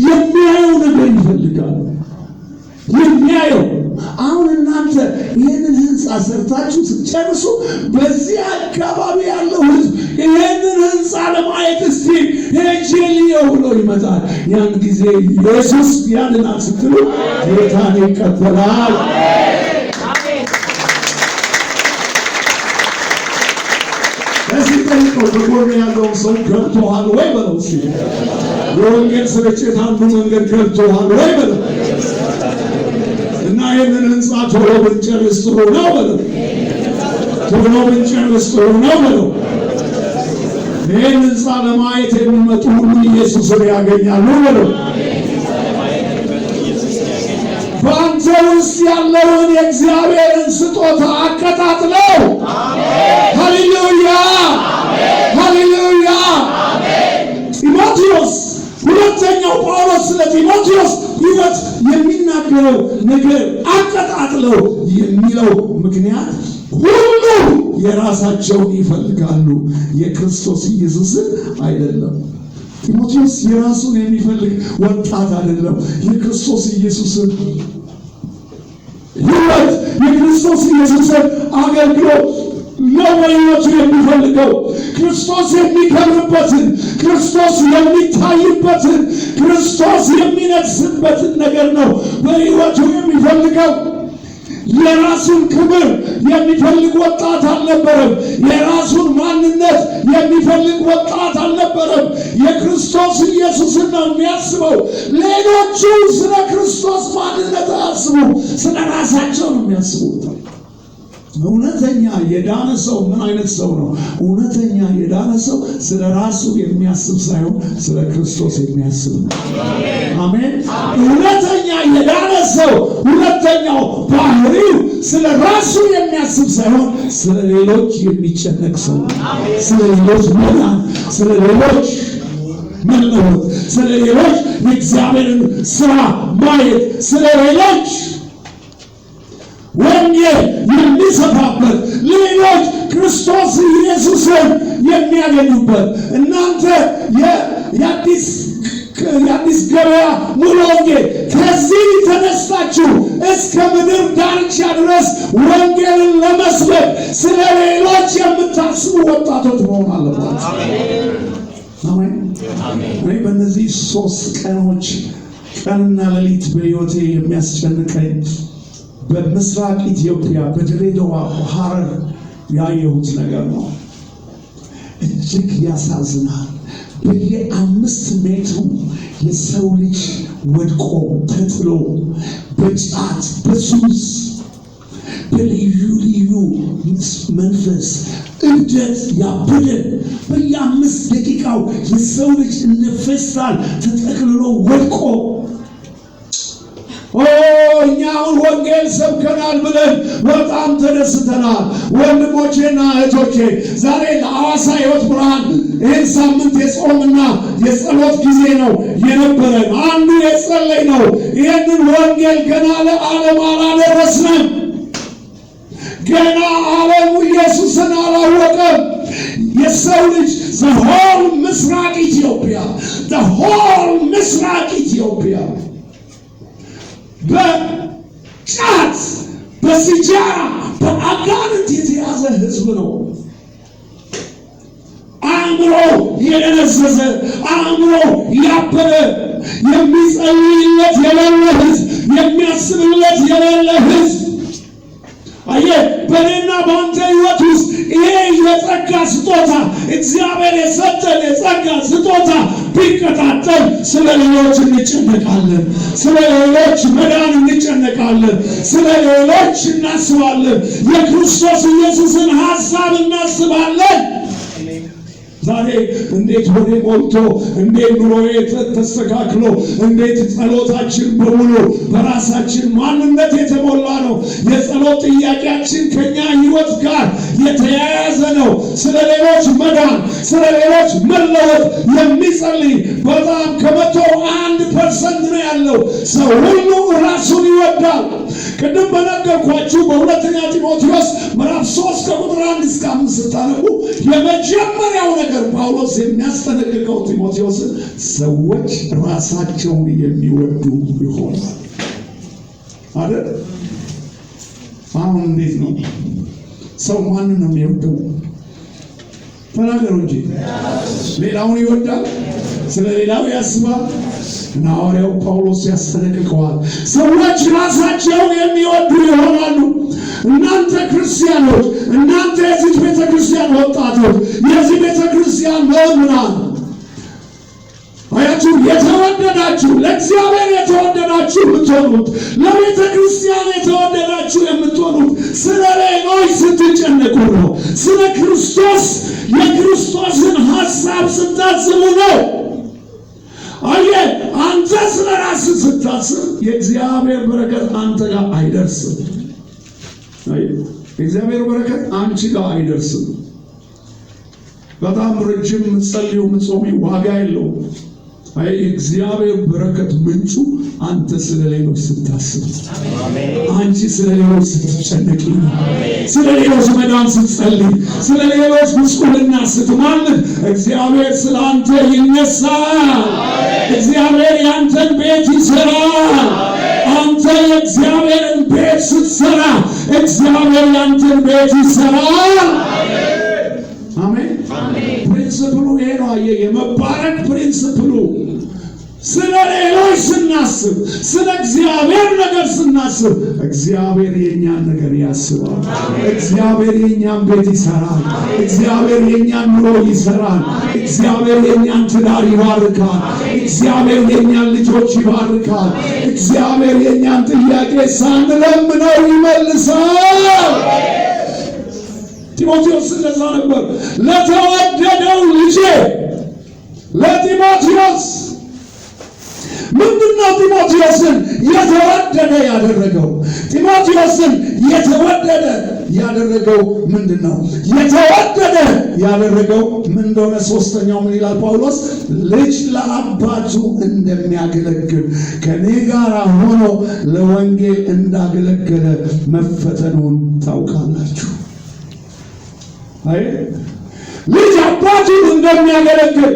A: የሚያየው ነገር ይፈልጋል። የሚያየው፣ አሁን እናንተ ይህንን ህንፃ ሰርታችሁ ስትጨርሱ በዚህ አካባቢ ያለው ህዝብ ይህንን ህንፃ ለማየት እስቲ ሄጄ ልየው ብሎ ይመጣል። ያን ጊዜ ኢየሱስ ያድናል ስትሉ ጌታን ይቀበላል። እስኪ ጠይቀው፣ በጎን ያለውን ሰው ገብቶሃል ወይ በለው። እስኪ የወንጌል ስርጭት አንዱ መንገድ ገብቶሃል ወይ በለው። እና ይህንን ህንፃ ቶሎ ብንጨርስ ጥሩ ነው በለው። ቶሎ ብንጨርስ ጥሩ ነው በለው። ይህን ህንፃ ለማየት የሚመጡ ሁሉ ኢየሱስን ያገኛሉ በለው። በአንተ ውስጥ ያለውን የእግዚአብሔርን ስጦታ አቀጣጥለው። ሃሌሉያ፣ ሃሌሉያ። ጢሞቴዎስ፣ ሁለተኛው ጳውሎስ ስለ ጢሞቴዎስ ሕይወት የሚናገረው ነገር አቀጣጥለው የሚለው ምክንያት ሁሉ የራሳቸውን ይፈልጋሉ፣ የክርስቶስ ኢየሱስን አይደለም። ጢሞቴዎስ የራሱን የሚፈልግ ወጣት አይደለም። የክርስቶስ ኢየሱስን ሕይወት፣ የክርስቶስ ኢየሱስን አገልግሎት ነው በሕይወቱ የሚፈልገው። ክርስቶስ የሚከብርበትን፣ ክርስቶስ የሚታይበትን፣ ክርስቶስ የሚነግስበትን ነገር ነው በሕይወቱ የሚፈልገው። የራሱን ክብር የሚፈልግ ወጣት አልነበረም። የራሱን ማንነት የሚፈልግ ወጣት አልነበረም። የክርስቶስ ኢየሱስን ነው የሚያስበው። ሌሎቹ ስለ ክርስቶስ ማንነት አያስቡም፣ ስለ ራሳቸው ነው የሚያስቡት። እውነተኛ የዳነ ሰው ምን አይነት ሰው ነው? እውነተኛ የዳነ ሰው ስለ ራሱ የሚያስብ ሳይሆን ስለ ክርስቶስ የሚያስብ ነው። አሜን። እውነተኛ የዳነ ሰው ሁለተኛው ባህሪው ስለ ራሱ የሚያስብ ሳይሆን ስለ ሌሎች የሚጨነቅ ሰው ነው። ስለ ሌሎች መዳን፣ ስለ ሌሎች መለወጥ፣ ስለ ሌሎች የእግዚአብሔርን ስራ ማየት፣ ስለ ሌሎች ወንጌል የሚሰፋበት፣ ሌሎች ክርስቶስ ኢየሱስን የሚያገኙበት። እናንተ የአዲስ ገበያ ሙሉ ወንጌል ከዚህ ተነስታችሁ እስከ ምድር ዳርቻ ድረስ ወንጌልን ለመስበክ ስለ ሌሎች የምታስቡ ወጣቶች መሆን አለባችሁ። አሜን። እኔ በእነዚህ 3 ቀኖች ቀንና ሌሊት በሕይወቴ የሚያስጨንቀኝ በምስራቅ ኢትዮጵያ በድሬዳዋ፣ በሐረር ያየሁት ነገር ነው። እጅግ ያሳዝናል። በየ5 ሜትሩ የሰው ልጅ ወድቆ ተጥሎ በጫት፣ በሱስ፣ በልዩ ልዩ መንፈስ እብደት ያበደ፣ በየ5 ደቂቃው የሰው ልጅ እንደ ፌስታል ተጠቅልሎ ወድቆ፣ ኦ እኛ አሁን ወንጌል ሰብከናል ብለን በጣም ተደስተናል። ወንድሞቼና እህቶቼ፣ ዛሬ ለሐዋሳ ሕይወት ብርሃን ይህን ሳምንት የጾምና የጸሎት ጊዜ ነው የነበረን። አንዱ የጸለይ ነው። ይህንን ወንጌል ገና ለዓለም አላደረስንም። ገና ዓለሙ ኢየሱስን አላወቀም። የሰው ልጅ the whole ምስራቅ ኢትዮጵያ፣ the whole ምስራቅ ኢትዮጵያ በጫት፣ በሲጃራ፣ በአጋንንት የተያዘ ህዝብ ነው። አእምሮ የደነዘዘ፣ አእምሮ ያበደ፣ የሚጸልይለት የሌለ ህዝብ፣ የሚያስብለት የሌለ ህዝብ። አየህ፣ በእኔና በአንተ ህይወት ውስጥ ውስጥ ይሄ የጸጋ ስጦታ፣ እግዚአብሔር የሰጠን የጸጋ ስጦታ ቢቀጣጠል ስለ ሌሎች እንጨነቃለን። ስለ ሌሎች መዳን እንጨነቃለን። ስለ ሌሎች እናስባለን። የክርስቶስ ኢየሱስን ሐሳብ እናስባለን። ዛሬ እንዴት ሆዴ ሞልቶ፣ እንዴት ኑሮዬ ተስተካክሎ፣ እንዴት ጸሎታችን በሙሉ በራሳችን ማንነት የተሞላ ነው። የጸሎት ጥያቄያችን ከኛ ሕይወት ጋር የተያያዘ ነው። ስለ ሌሎች መዳን፣ ስለ ሌሎች መለወጥ የሚጸልይ በጣም 1% ነው ያለው። ሰው ሁሉ ራሱን ይወዳል። ቅድም በነገርኳችሁ በሁለተኛ ጢሞቴዎስ ምዕራፍ 3 ከቁጥር 1 እስከ 5 ስታነቡ የመጀመሪያው ነገር ጳውሎስ የሚያስጠነቅቀው ጢሞቴዎስን ሰዎች ራሳቸውን የሚወዱ ይሆናል አይደል? አሁን እንዴት ነው? ሰው ማንን ነው የሚወደው? ተናገሩ እንጂ። ሌላውን ይወዳል? ስለ ሌላው ያስባል? እና ሐዋርያው ጳውሎስ ያስጠነቅቀዋል። ሰዎች ራሳቸውን የሚወዱ ይሆናሉ። እናንተ ክርስቲያኖች፣ እናንተ የዚህ ቤተ ክርስቲያን ወጣቶች፣ የዚህ ቤተ ክርስቲያን ምዕመናን፣ አያችሁ፣ የተወደዳችሁ፣ ለእግዚአብሔር የተወደዳችሁ የምትሆኑት፣ ለቤተ ክርስቲያን የተወደዳችሁ የምትሆኑት ስለ ሌሎች ስትጨነቁ ነው። ስለ ክርስቶስ፣ የክርስቶስን ሐሳብ ስታስቡ ነው። አየህ፣ አንተ ስለ ራስህ ስታስብ የእግዚአብሔር በረከት አንተ ጋር አይደርስም። አየህ፣ የእግዚአብሔር በረከት አንቺ ጋር አይደርስም። በጣም ረጅም ጸልዩ ምጾሚ ዋጋ የለውም። አይ፣ የእግዚአብሔር በረከት ምንጩ አንተ ስለ ሌሎች ስታስብ፣ አንቺ ስለ ሌሎች ስትጨነቂ ነው። ስለ ሌሎች መዳን ስትጸልይ፣ ስለ ሌሎች ጉስቁልና ስትማልድ እግዚአብሔር ስለ አንተ ይነሳል። እግዚአብሔር ያንተን ቤት ይሰራል። አንተ የእግዚአብሔርን ቤት ስትሰራ እግዚአብሔር ያንተን ቤት ይሰራል። አሜን። Principle ኡ ይሄ ነው። አየህ፣ የመባረክ principle ኡ ስለ ሌሎች ስናስብ፣ ስለ እግዚአብሔር ነገር ስናስብ እግዚአብሔር የእኛን ነገር ያስባል። እግዚአብሔር የእኛን ቤት ይሰራል። እግዚአብሔር የእኛን ኑሮ ይሰራል። እግዚአብሔር የእኛን ትዳር ይባርካል። እግዚአብሔር የእኛን ልጆች ይባርካል። እግዚአብሔር የእኛን ጥያቄ ሳንለምነው ይመልሳል። ጢሞቴዎስ እንደዛ ነበር። ለተወደደው ልጄ ለጢሞቴዎስ። ምንድነው ጢሞቴዎስን የተወደደ ያደረገው? ጢሞቴዎስን የተወደደ ያደረገው ምንድን ነው? የተወደደ ያደረገው ምን እንደሆነ ሶስተኛው ምን ይላል ጳውሎስ? ልጅ ለአባቱ እንደሚያገለግል ከኔ ጋር ሆኖ ለወንጌል እንዳገለገለ መፈተኑን ታውቃላችሁ። አይ፣ ልጅ አባቱን እንደሚያገለግል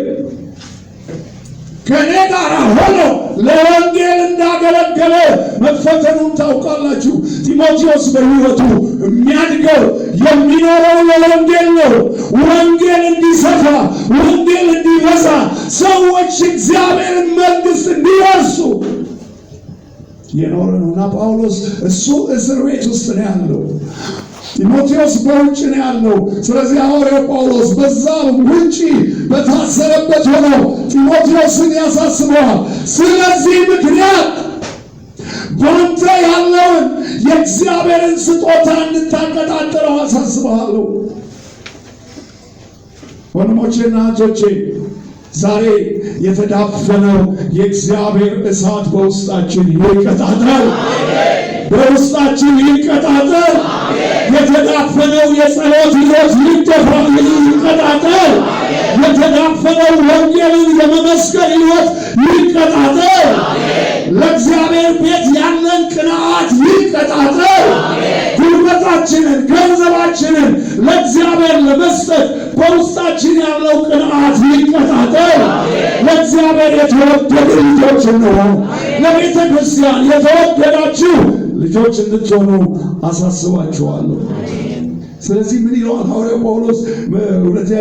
A: ከኔ ጋር ሆኖ ለወንጌል እንዳገለገለ መፈተኑን ታውቃላችሁ። ጢሞቴዎስ በሕይወቱ የሚያድገው፣ የሚኖረው ለወንጌል ነው። ወንጌል እንዲሰፋ፣ ወንጌል እንዲበዛ፣ ሰዎች እግዚአብሔርን መንግሥት እንዲወርሱ የኖረ ነው እና ጳውሎስ እሱ እስር ቤት ውስጥ ነው ያለው። ጢሞቴዎስ በውጭ ነው ያለው። ስለዚህ ሐዋርያው ጳውሎስ በዛ ውጪ በታሰረበት ሆኖ ጢሞቴዎስን ያሳስበዋል። ስለዚህ ምክንያት በአንተ ያለውን የእግዚአብሔርን ስጦታ እንድታቀጣጥለው አሳስበሃለሁ። ወንድሞቼና እህቶቼ፣ ዛሬ የተዳፈነው የእግዚአብሔር እሳት በውስጣችን ይቀጣጠል፣ በውስጣችን ይቀጣጠል። የተዳፈነው የጸሎት ሕይወት ይደፋ ይቀጣጠል። የተዳፈነው ወንጌልን የመመስከር ሕይወት ይቀጣጠል። ለእግዚአብሔር ቤት ያለን ቅንዓት ይቀጣጠል። ጉልበታችንን፣ ገንዘባችንን ለእግዚአብሔር ለመስጠት በውስጣችን ያለው ቅንዓት ይቀጣጠል። ለእግዚአብሔር የተወደዱ ልጆች እንሆን። ለቤተ ክርስቲያን የተወደዳችሁ ልጆች እንድትሆኑ አሳስባችኋለሁ። ስለዚህ ምን ይለዋል ሐዋርያው ጳውሎስ ሁለተኛ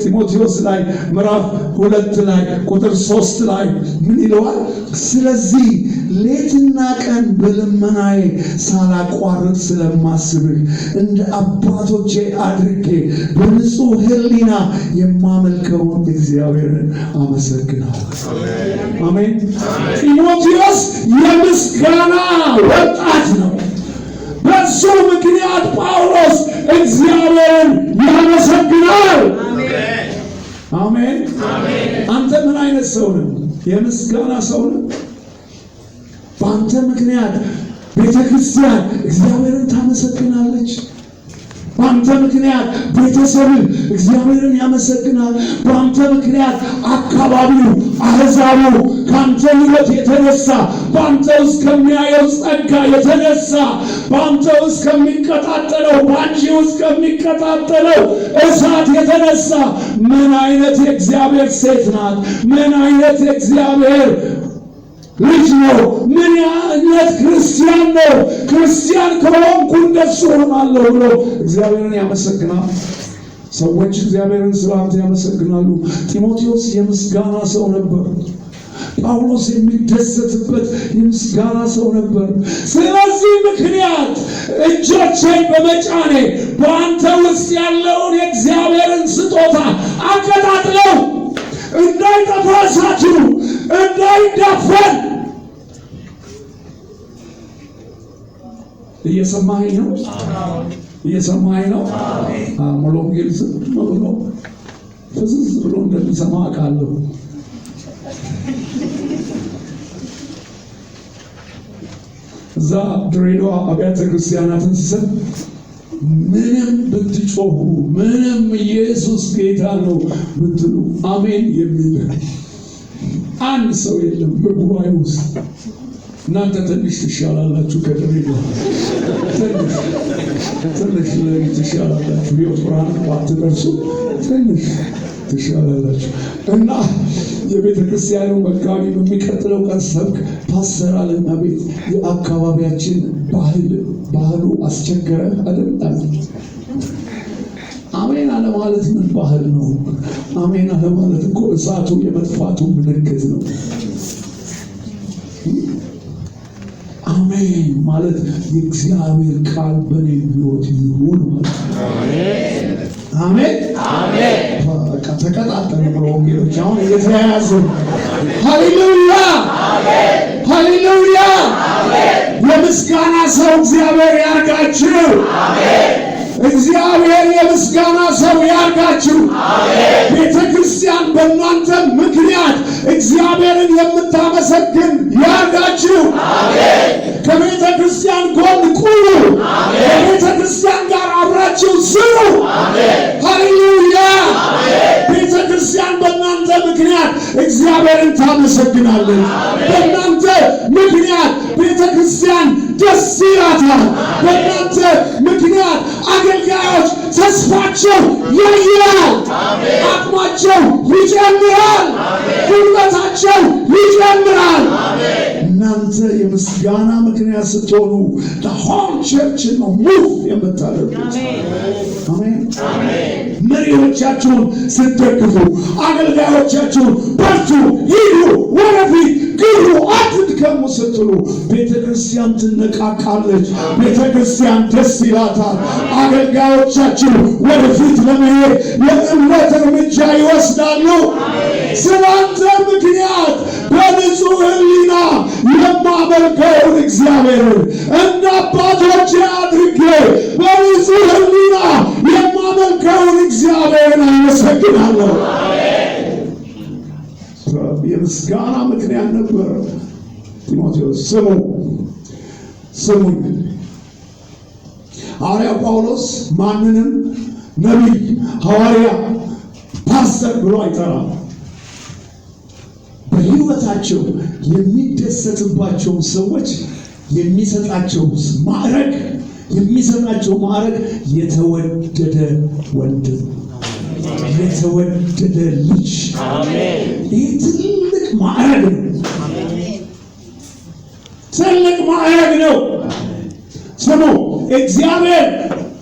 A: ጢሞቴዎስ ላይ ምዕራፍ 2 ላይ ቁጥር 3 ላይ ምን ይለዋል? ስለዚህ ሌትና ቀን በልመናዬ ሳላቋርጥ ስለማስብህ እንደ አባቶቼ አድርጌ በንጹህ ሕሊና የማመልከውን እግዚአብሔርን አመሰግናለሁ። አሜን። ጢሞቴዎስ የምስጋና ወጣት ነው። በሱ ምክንያት ጳውሎስ እግዚአብሔርን ያመሰግናል። አሜን። አንተ ምን አይነት ሰው ነህ? የምስጋና ሰው ነህ? በአንተ ምክንያት ቤተክርስቲያን እግዚአብሔርን ታመሰግናለች። በአንተ ምክንያት ቤተሰብህ እግዚአብሔርን ያመሰግናል። በአንተ ምክንያት አካባቢው፣ አሕዛቡ ከአንተ ሕይወት የተነሳ፣ በአንተ ውስጥ ከሚያየው ጸጋ የተነሳ፣ በአንተ ውስጥ ከሚቀጣጠለው፣ በአንቺ ውስጥ ከሚቀጣጠለው እሳት የተነሳ ምን አይነት የእግዚአብሔር ሴት ናት? ምን አይነት የእግዚአብሔር ልጅ ነው? ምን አይነት ክርስቲያን ነው? ክርስቲያን ከሆንኩ እንደሱ እሆናለሁ ብሎ እግዚአብሔርን ያመሰግናል። ሰዎች እግዚአብሔርን ስለ አንተ ያመሰግናሉ። ጢሞቴዎስ የምስጋና ሰው ነበር። ጳውሎስ የሚደሰትበት የምስጋና ሰው ነበር። ስለዚህ ምክንያት እጆቼን በመጫኔ በአንተ ውስጥ ያለውን የእግዚአብሔርን ስጦታ አቀጣጥለው፣ እንዳይጠፋ እሳቱ፣ እንዳይዳፈን። እየሰማኸኝ ነው? እየሰማኸኝ ነው? ሙሉ ወንጌል ዝም ብሎ ፍዝዝ ብሎ እንደሚሰማ አውቃለሁ። እዛ ድሬዳዋ አብያተ ክርስቲያናትን ስሰብ ምንም ብትጮሁ፣ ምንም ኢየሱስ ጌታ ነው ብትሉ አሜን የሚል አንድ ሰው የለም በጉባኤ ውስጥ። እናንተ ትንሽ ትሻላላችሁ ከድሬዳዋ፣ ትንሽ ትንሽ ትሻላላችሁ። ሕይወት ብርሃን ባትደርሱ ትንሽ ትሻላላችሁ። እና የቤተ ክርስቲያኑ መጋቢ በሚቀጥለው ቀን ሰብክ ፓስተር አለና ቤት የአካባቢያችን ባህሉ አስቸገረ አይደል? አሜን አለማለት ምን ባህል ነው? አሜን አለማለት እኮ እሳቱ የመጥፋቱ ምልክት ነው። አሜን ማለት የእግዚአብሔር ቃል በኔ ሕይወት ይሁን ማለት ነው። አሜን አሜን። በቃ ተቀጣጠሉ ብሎ ወንጌሎች አሁን እየተያያዙ። ሃሌሉያ፣ ሃሌሉያ። የምስጋና ሰው እግዚአብሔር ያርጋችሁ። እግዚአብሔር የምስጋና ሰው ያርጋችሁ። ቤተ ክርስቲያን በእናንተ ምክንያት እግዚአብሔርን የምታመሰግን ያርጋችሁ። ከቤተ ክርስቲያን ጎን ቁሙ። ከቤተ ክርስቲያን ጋር አብራችሁ ስሩ። ሃሌሉያ። ቤተ ክርስቲያን በእናንተ ምክንያት እግዚአብሔርን ታመሰግናለች። በእናንተ ምክንያት ቤተ ክርስቲያን ደስ ይላታል። በእናንተ ምክንያት አገልጋዮች ተስፋቸው ያይላል፣ አቅማቸው ይጨምራል፣ ጉልበታቸው ይጨምራል። እናንተ የምስጋና ምክንያት ስትሆኑ whole church ነው move የምታደርጉት። አሜን። መሪዎቻችሁን ስትደግፉ፣ አገልጋዮቻችሁን በርቱ፣ ሂዱ፣ ወደፊት ግቡ፣ አትድከሙ ስትሉ ቤተ ክርስቲያን ትነቃቃለች። ቤተ ክርስቲያን ደስ ይላታል። አገልጋዮቻችሁ ወደፊት ለመሄድ የእምነት እርምጃ ይወስዳሉ። ስላንተ ምክንያት በንጹህ ሕሊና የማመልከውን እግዚአብሔርን፣ እንደ አባቶቼ አድርጌ በንጹህ ሕሊና የማመልከውን እግዚአብሔርን አመሰግናለሁ። የምስጋና ምክንያት ነበር ጢሞቴዎስ። ስሙ፣ ስሙኝ። ሐዋርያ ጳውሎስ ማንንም ነቢይ፣ ሐዋርያ፣ ፓስተር ብሎ አይጠራም። በሕይወታቸው የሚደሰትባቸውን ሰዎች የሚሰጣቸው ማዕረግ የተወደደ ወንድም፣ የተወደደ ልጅ። ይህ ትልቅ ማዕረግ ነው። ትልቅ ማዕረግ ነው። ስሙ፣ እግዚአብሔር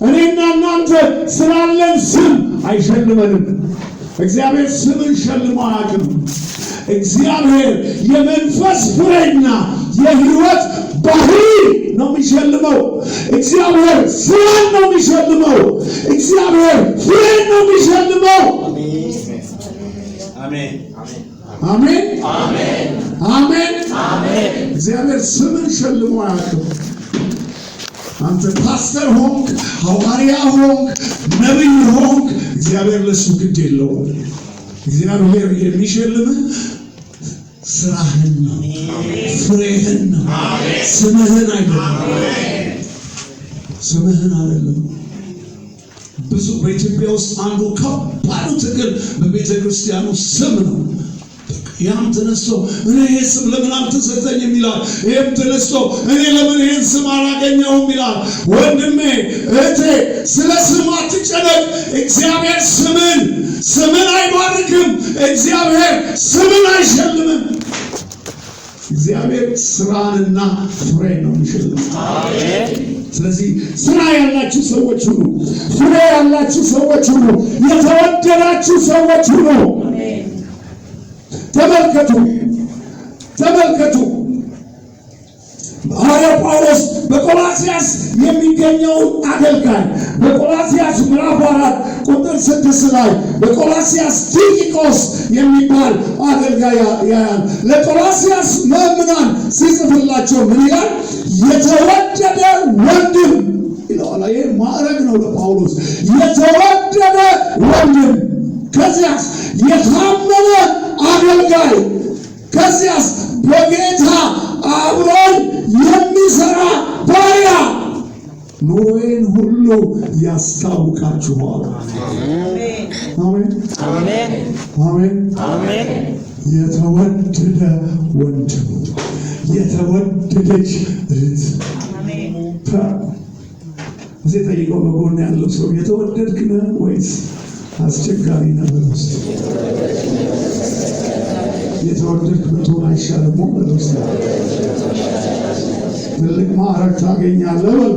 A: እኔና እናንተ ስላለን ስም አይሸልመንም። እግዚአብሔር ስምን ሸልሞ አያውቅም። እግዚአብሔር የመንፈስ ፍሬና የሕይወት ባህሪ ነው የሚሸልመው። እግዚአብሔር ስራን ነው የሚሸልመው። እግዚአብሔር ፍሬን ነው የሚሸልመው።
B: አሜን።
A: አሜን አሜን። እግዚአብሔር ስምን ሸልሞ አያውቅም። አንተ ፓስተር ሆንክ፣ ሐዋርያ ሆንክ፣ ነቢይ ሆንክ፣ እግዚአብሔር ለሱ ግድ የለውም። እግዚአብሔር የሚሸልምህ ስራህን ነው፣ ፍሬህን ነው፣ ስምህን አይደለም። ስምህን አይደለም። ብዙ በኢትዮጵያ ውስጥ አንዱ ከባዱ ትግል በቤተ ክርስቲያኑ ስም ነው። ያም ተነስቶ እኔ ይሄ ስም ለምን አልተሰጠኝም ይላል። ይሄም ተነስቶ እኔ ለምን ይሄን ስም አላገኘሁም ይላል። ወንድሜ እህቴ፣ ስለ ስም አትጨነቅ። እግዚአብሔር ስምን አይባርክም። እግዚአብሔር ስምን አይሸልምም። እግዚአብሔር ስራንና ፍሬ ነው የሚሸልመው። ስለዚህ ስራ ያላችሁ ሰዎች ሁኑ፣ ፍሬ ያላችሁ ሰዎች ሁኑ፣ የተወደዳችሁ ሰዎች ሁኑ። ተመልከቱ ተመልከቱ፣ ሐዋርያው ጳውሎስ በቆላስያስ የሚገኘውን አገልጋይ በቆላስያስ ምዕራፍ 4 ቁጥር 6 ላይ በቆላስያስ ቲኪቆስ የሚባል አገልጋይ ያያል። ለቆላስያስ ምዕመናን ሲጽፍላቸው ምን ይላል? የተወደደ ወንድም ይለዋል። ይሄ ማዕረግ ነው ለጳውሎስ። የተወደደ ወንድም፣ ከዚያስ የታመነ አገልጋይ፣ ከዚያስ በጌታ አብሮን የሚሰራ ባሪያ ኑሮዬን ሁሉ ያስታውቃችኋል። አሜን አሜን።
B: አሜን።
A: የተወደደ ወንድም፣ የተወደደች እህት። እዚህ ጠይቀው፣ በጎን ያለው ሰው የተወደድክ ነህ ወይስ አስቸጋሪ ነህ? በለው እስኪ። የተወደድክ ብትሆን አይሻልም? በለው እስኪ። ትልቅ ማዕረግ ታገኛለህ በለው።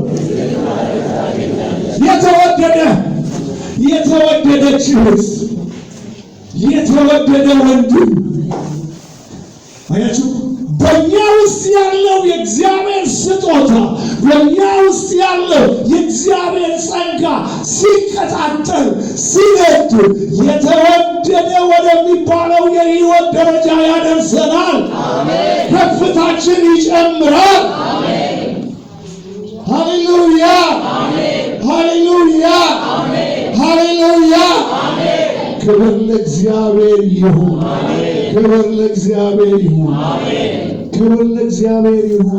A: የተወደደ፣ የተወደደች እህት፣ የተወደደ ወንድም። አያችሁ፣ በእኛ ውስጥ ያለው የእግዚአብሔር ስጦታ፣ በእኛ ውስጥ ያለው የእግዚአብሔር ጸጋ ሲቀጣጠል፣ ሲነድ የተወደደ ወደሚባለው የሕይወት ደረጃ ያደርሰናል። ከፍታችን ይጨምራል። ሃሌሉያ፣ ሃሌሉያ፣ ሃሌሉያ። ክብር ለእግዚአብሔር ይሁን። ክብር ለእግዚአብሔር ይሁን። ክብር ለእግዚአብሔር ይሁን።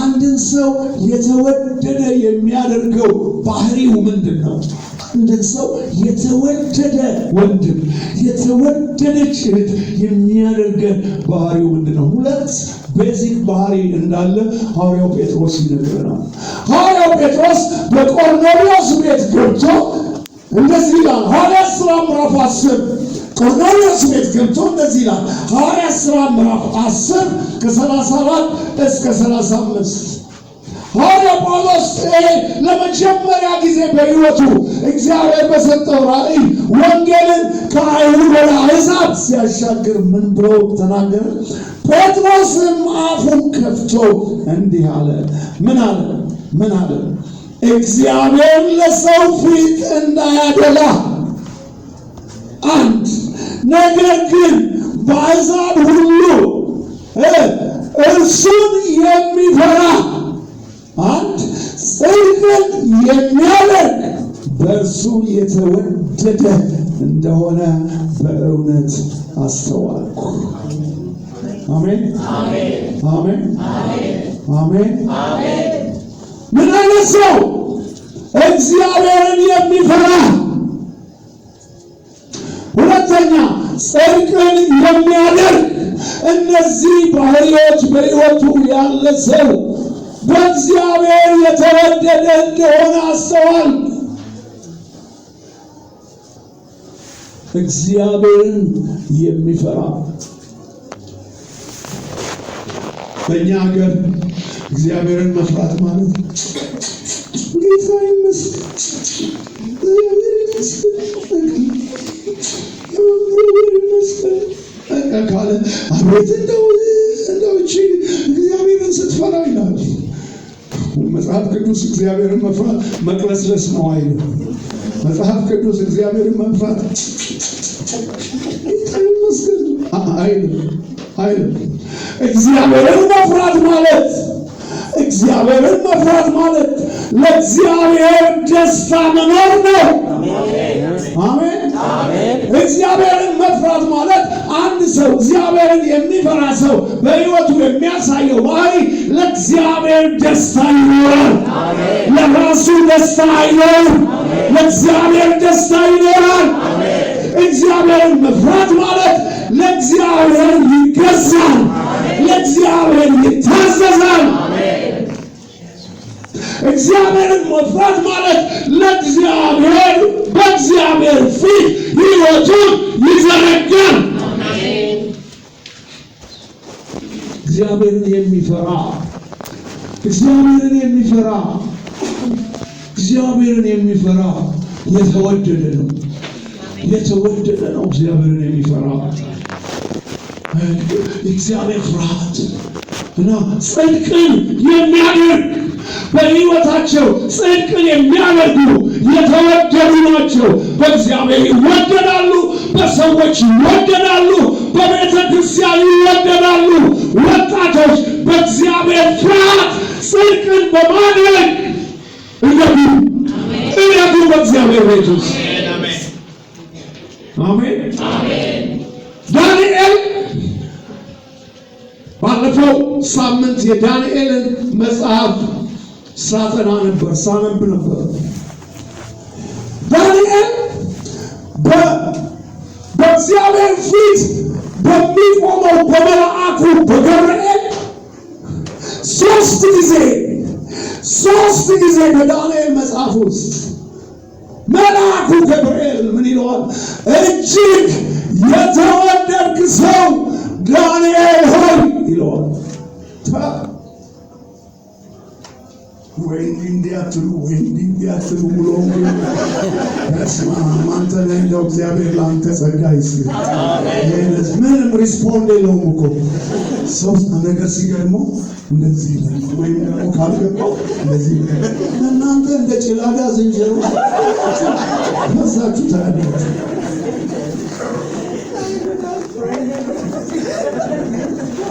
A: አንድን ሰው የተወደደ የሚያደርገው ባህሪው ምንድን ነው? አንድን ሰው የተወደደ ወንድም፣ የተወደደች እህት የሚያደርገን ባህሪው ምንድን ነው? ሁለት basic ባህሪ እንዳለ ሐዋርያው ጴጥሮስ ይነግረናል። ሐዋርያው ጴጥሮስ በቆርኔሌዎስ ቤት ገብቶ እንደዚህ ይላል። ሐዋርያት ሥራ ምዕራፍ 10፣ ቆርኔሌዎስ ቤት ገብቶ እንደዚህ ይላል። ሐዋርያት ሥራ ምዕራፍ 10 ከ34 እስከ 35። ሐዋርያ ጳውሎስ ይሄ ለመጀመሪያ ጊዜ በሕይወቱ እግዚአብሔር በሰጠው ራእይ ወንጌልን ከአይሁድ ወደ አሕዛብ ሲያሻግር ምን ብሎ ተናገረ? ጴጥሮስም አፉን ከፍቶ እንዲህ አለ። ምን አለ? ምን አለ? እግዚአብሔር ለሰው ፊት እንዳያደላ አንድ ነገር ግን በአሕዛብ ሁሉ እርሱን የሚፈራ አንድ ጽድቅን የሚያደርግ በእርሱ የተወደደ እንደሆነ በእውነት አስተዋልኩ። አሜን አሜን አሜን። ምን አይነት ሰው? እግዚአብሔርን የሚፈራ፣ ሁለተኛ ጽድቅን የሚያደርግ። እነዚህ ባህሪዎች በሕይወቱ ያለ ሰው በእግዚአብሔር የተወደደ እንደሆነ አስተዋል። እግዚአብሔርን የሚፈራ። በእኛ ሀገር እግዚአብሔርን መፍራት ማለት ጌታ ይመስገን፣ እግዚአብሔር ይመስገን፣ እግዚአብሔር ይመስገን በቃ ካለ፣ አቤት እንደው እቺ እግዚአብሔርን ስትፈራ ይላል መጽሐፍ ቅዱስ። እግዚአብሔርን መፍራት መቅለስለስ ነው አይልም። መጽሐፍ ቅዱስ እግዚአብሔርን መፍራት ጌታ ይመስገን አይልም አይልም። እግዚአብሔርን መፍራት ማለት ለእግዚአብሔር ደስታ መኖር ነው። አሜን። እግዚአብሔርን መፍራት ማለት፣ አንድ ሰው፣ እግዚአብሔርን የሚፈራ ሰው በሕይወቱ የሚያሳየው ባህሪ ለእግዚአብሔር ደስታ ይኖራል። ለራሱ ደስታ አይኖርም፣ ለእግዚአብሔር ደስታ ይኖራል። እግዚአብሔርን መፍራት ማለት ለእግዚአብሔር ይገዛል፣ ለእግዚአብሔር ይታዘዛል። እግዚአብሔርን መፍራት ማለት ለእግዚአብሔር በእግዚአብሔር ፊት ሕይወቱን ይዘረጋል። እግዚአብሔርን የሚፈራ፣ እግዚአብሔርን የሚፈራ፣ እግዚአብሔርን የሚፈራ የተወደደ ነው። የተወደደ ነው። እግዚአብሔርን የሚፈራ፣ እግዚአብሔር ፍርሃት እና ጽድቅን የሚያደርግ፣ በሕይወታቸው ጽድቅን የሚያደርጉ የተወደዱ ናቸው። በእግዚአብሔር ይወደዳሉ፣ በሰዎች ይወደዳሉ፣ በቤተ ክርስቲያን ይወደዳሉ። ወጣቶች፣ በእግዚአብሔር ፍርሃት ጽድቅን በማድረግ እደጉ፣ እደጉ በእግዚአብሔር ቤት ውስጥ። አሜን። ዳንኤል፣ ባለፈው ሳምንት የዳንኤልን መጽሐፍ ሳጠና ነበር፣ ሳነብ ነበር። ዳንኤል በእግዚአብሔር ፊት በሚቆመው በመልአኩ በገብርኤል ሶስት ጊዜ፣ ሶስት ጊዜ በዳንኤል መጽሐፍ ውስጥ መልአኩ ገብርኤል ምን ይለዋል? "እጅግ የተወደድክ ሰው ዳንኤል ሆይ" ይለዋል። ወይ እንዲህ እንዲህ አትሉ፣ ወይ እንዲህ እንዲህ አትሉ። ውሎ በስመ አብ፣ አንተ ላይ እንደው እግዚአብሔር ለአንተ ጸጋ ይስጥ። ምንም respond የለውም እኮ። ሰው ነገር ሲገርመው እንደዚህ ይላል፣ ወይም ደግሞ ካልገባው እንደዚህ ይላል። እናንተ እንደ ጭላዳ ዝንጀሮ ፈሳችሁ ታያላችሁ።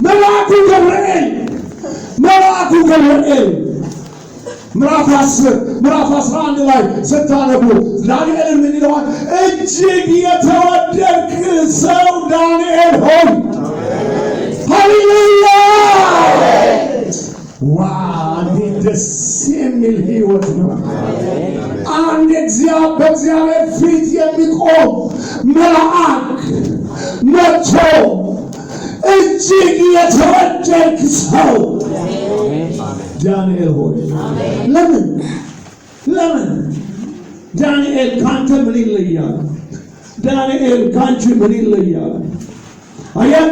A: መልአኩ ገብርኤል፣ መልአኩ ገብርኤል ምዕራፍ 10፣ ምዕራፍ 11 ላይ ስታነቡ ዳንኤልን ምን ይለዋል? "እጅግ የተወደድክ ሰው ዳንኤል ሆይ።" ሃሌሉያ! ዋ፣ እንዴት ደስ የሚል ህይወት ነው! አንድ በእግዚአብሔር ፊት የሚቆም መልአክ መጥቶ "እጅግ የተወደድክ ሰው ዳንኤል ሆይ።" ለምን? ለምን? ዳንኤል ካንተ ምን ይለያል? ዳንኤል ካንቺ ምን ይለያል? አየህ፣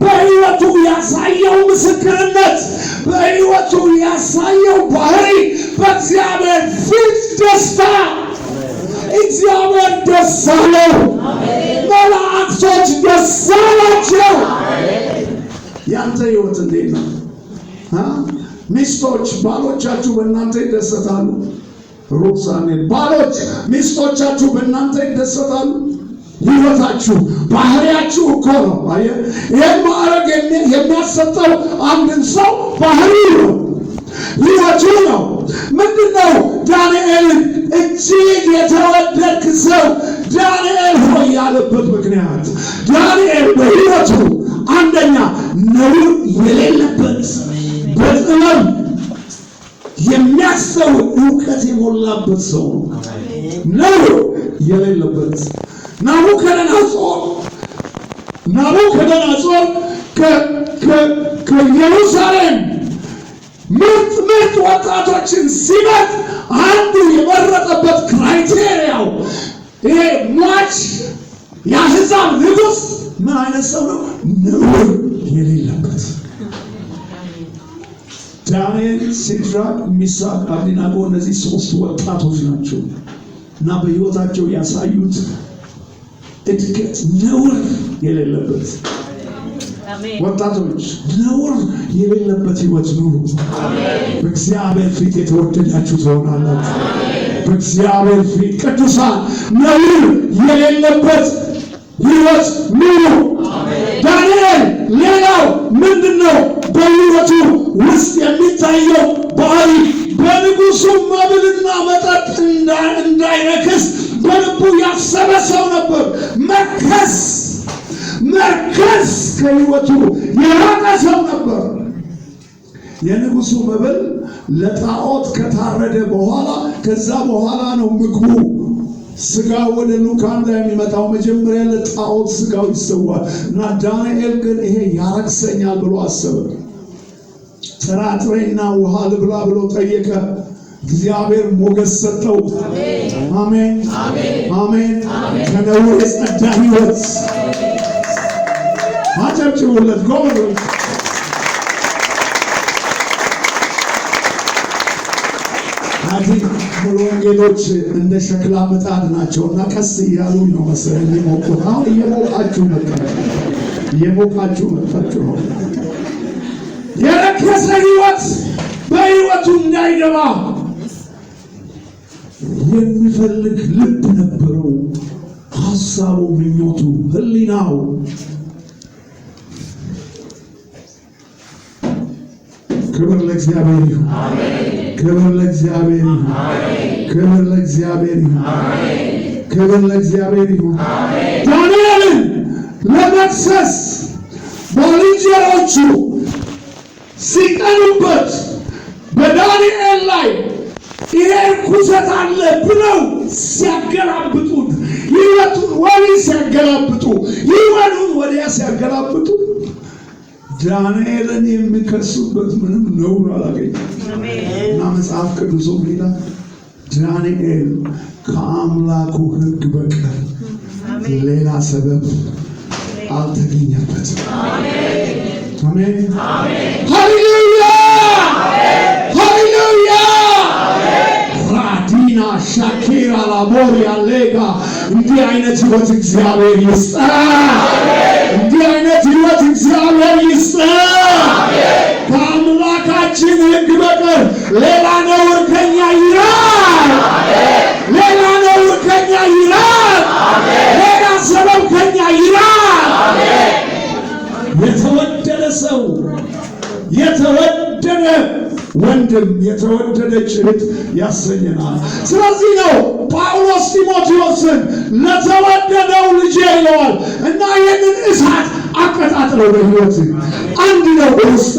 A: በህይወቱ ያሳየው ምስክርነት፣ በህይወቱ ያሳየው ባህሪ በእግዚአብሔር ፊት ደስታ፣ እግዚአብሔር ደስ አለው። መላእክቶች ደስ አላቸው። ያንተ ህይወት እንዴት ነው? ሚስቶች፣ ባሎቻችሁ በእናንተ ይደሰታሉ? ሩቅ ሳንሄድ፣ ባሎች፣ ሚስቶቻችሁ በእናንተ ይደሰታሉ? ህይወታችሁ፣ ባህሪያችሁ እኮ ነው። አየህ፣ ይህን ማዕረግ የሚያሰጠው አንድን ሰው ባህሪው ነው፣ ህይወቱ ነው። ምንድን ነው ዳንኤልን "እጅግ የተወደድክ ሰው ዳንኤል ሆይ" ያለበት ምክንያት? ዳንኤል በህይወቱ አንደኛ ነውር የሌለበት፣ በጥበብ የሚያስተውል፣ እውቀት የሞላበት ሰው ነው። ነውር የሌለበት። ናቡከደነጾር ከኢየሩሳሌም ምርጥ ምርጥ ወጣቶችን ሲመርጥ አንዱ የመረጠበት criteria ው ይሄ ሟች የአሕዛብ ንጉሥ ምን አይነት ሰው ነው? ነውር የሌለበት። ዳንኤል፣ ሲድራቅ፣ ሚሳቅ፣ አብደናጎ እነዚህ ሶስት ወጣቶች ናቸው እና በሕይወታቸው ያሳዩት እድገት ነውር የሌለበት፣ ወጣቶች ነውር የሌለበት ሕይወት ኑሩ። በእግዚአብሔር ፊት የተወደዳችሁ ትሆናላችሁ። በእግዚአብሔር ፊት ቅዱሳን ነውር የሌለበት ሕይወት ኑሩ። ዳንኤል ሌላው ምንድን ነው? በሕይወቱ ውስጥ የሚታየው ባህሪ በንጉሱ መብልና መጠጥ እንዳይረክስ በልቡ ያሰበ ሰው ነበር። መርከስ ከሕይወቱ የራቀ ሰው ነበር። የንጉሱ መብል ለጣዖት ከታረደ በኋላ፣ ከዛ በኋላ ነው ምግቡ ስጋው ወደ ሉካንዳ የሚመጣው። መጀመሪያ ለጣዖት ስጋው ይሰዋል እና ዳንኤል ግን ይሄ ያረክሰኛል ብሎ አሰበ። ጥራጥሬና ውሃ ልብላ ብሎ ጠየቀ። እግዚአብሔር ሞገስ ሰጠው። አሜን አሜን። ከነውር የጸዳ ሕይወት፣ አጨብጭቡለት ጎበዞች። አዚ ሙሉ ወንጌሎች እንደ ሸክላ ምጣድ ናቸው እና ቀስ እያሉ ነው መሰለኝ የሚሞቁት። አሁን እየሞቃችሁ መጣችሁ፣ እየሞቃችሁ መጣችሁ ነው። የረከሰ ሕይወት በሕይወቱ እንዳይገባ የሚፈልግ ልብ ነበረው። ሀሳቡ፣ ምኞቱ፣ ሕሊናው። ክብር ለእግዚአብሔር ይሁን። ክብር ለእግዚአብሔር ይሁን። ክብር ለእግዚአብሔር ይሁን። ክብር ለእግዚአብሔር ይሁን። ዳንኤልን ለመክሰስ ባልንጀሮቹ ሲቀኑበት፣ በዳንኤል ላይ ይሄ ርኩሰት አለ ብለው ሲያገላብጡት፣ ሕይወቱን ወዲህ ሲያገላብጡ፣ ሕይወቱን ወዲያ ሲያገላብጡ ዳንኤልን የሚከሱበት ምንም ነውር አላገኘም። እና መጽሐፍ ቅዱሱ ይላል ዳንኤል ከአምላኩ ሕግ በቀር ሌላ ሰበብ አልተገኘበትም። አሜን። ሃሌሉያ፣ ሃሌሉያ። ራዲና ሻኪራ ላቦሪያ ሌጋ። እንዲህ አይነት ህይወት እግዚአብሔር ይስጠ። እንዲህ አይነት ህይወት እግዚአብሔር ይስጠ። ከአምላካችን ሕግ በቀር ሌላ ነውር ከኛ ይራቅ። ሌላ ነውር ከኛ ይራቅ። ሌላ ሰበብ ከኛ ይራቅ። የተወደደ ሰው፣ የተወደደ ወንድም፣ የተወደደች እህት ያሰኘናል። ስለዚህ ነው ጳውሎስ ጢሞቴዎስን ለተወደደው ልጄ ይለዋል እና ይህንን እሳት አቀጣጥለው። በሕይወት አንድ ነው በውስጥ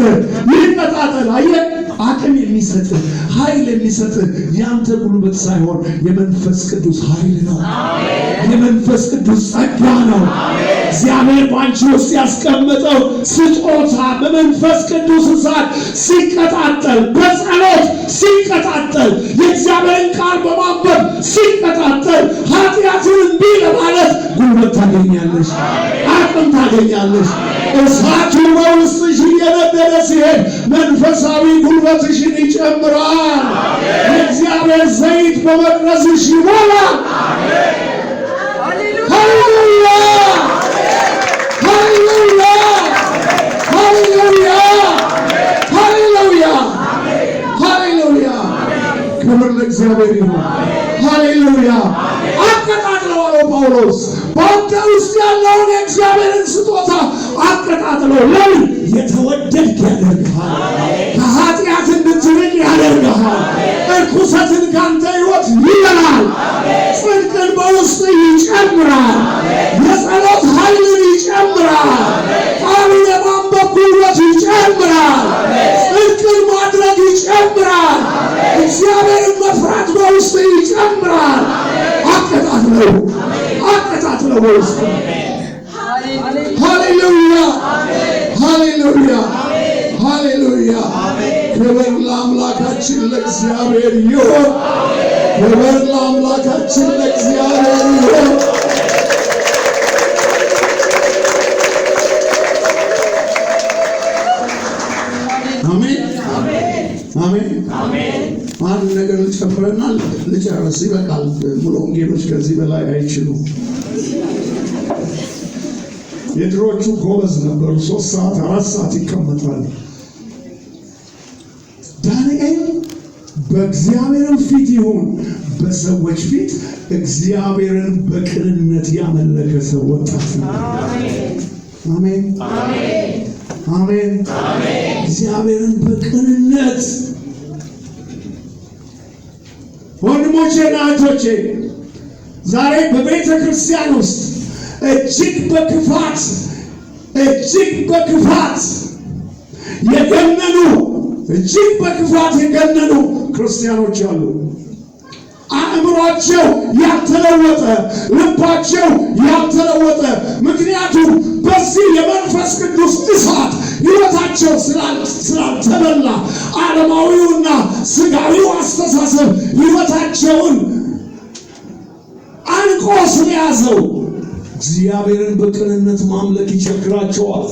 A: ይቀጣጠል። አየህ፣ አቅም የሚሰጥ፣ ኃይል የሚሰጥ ያንተ ጉልበት ሳይሆን የመንፈስ ቅዱስ ኃይል ነው። የመንፈስ ቅዱስ ጸጋ ነው። እግዚአብሔር በአንቺ ውስጥ ያስቀመጠው ስጦታ በመንፈስ ቅዱስ እሳት ሲቀጣጠል፣ በጸሎት ሲቀጣጠል፣ የእግዚአብሔርን ቃል በማንበብ ሲቀጣጠል ኃጢአትን እምቢ ለማለት ጉልበት ታገኛለሽ፣ አቅም ታገኛለሽ። እሳቱ በውስጥሽ እየነደደ ሲሄድ መንፈሳዊ ጉልበትሽን ይጨምራል። የእግዚአብሔር ዘይት በመቅረዝሽ ይሞላል። ሃሌሉያ፣ ሃሌሉያ፣ ሃሌሉያ፣ ሃሌሉያ፣ ሃሌሉያ። ክብር ለእግዚአብሔር ይሁን። ሃሌሉያ። አቀጣጥለው አለው ጳውሎስ። በአንተ ውስጥ ያለውን የእግዚአብሔርን ስጦታ አቀጣጥለው። ለምን? የተወደድክ ያደርግሃል። ከኃጢአት እንድትርቅ ያደርግሃል። እርኩሰትን ካንተ ሕይወት ይበላል። ጽድቅን በውስጥ ይጨምራል። የጸሎት ኃይልን ይጨምራል። ቃሉን የማንበብ ጉልበት ይጨምራል። ጽድቅን ማድረግ ይጨምራል። እግዚአብሔርን መፍራት በውስጥ ይጨምራል። አቀጣጥለው፣ አቀጣጥለው በውስጥ። ሃሌሉያ፣ ሃሌሉያ፣ ሃሌሉያ። ክብር ለአምላካችን ለእግዚአብሔር ይሁን። ክብር ለአምላካችን ለእግዚአብሔር ይሁን። አሜን። አሜን። አንድ ነገር ልጨምርና ልጨርስ፣ ይበቃል። ሙሉ ወንጌሎች ከዚህ በላይ አይችሉም። የድሮቹ ጎበዝ ነበሩ። 3 ሰዓት 4 ሰዓት ይቀመጣሉ። ዳንኤል በእግዚአብሔር ፊት ይሁን በሰዎች ፊት እግዚአብሔርን በቅንነት ያመለከ ሰው ወጣት ነው። አሜን አሜን። እግዚአብሔርን በቅንነት። ወንድሞቼና እህቶቼ ዛሬ በቤተ ክርስቲያን ውስጥ እጅግ በክፋት የገነኑ እጅግ በክፋት የገነኑ ክርስቲያኖች አሉ። አእምሯቸው ያልተለወጠ፣ ልባቸው ያልተለወጠ፣ ምክንያቱም በዚህ የመንፈስ ቅዱስ እሳት ሕይወታቸው ስላልተበላ ዓለማዊውና ስጋዊው አስተሳሰብ ሕይወታቸውን አንቆ ስለያዘው እግዚአብሔርን በቅንነት ማምለክ ይቸግራቸዋል።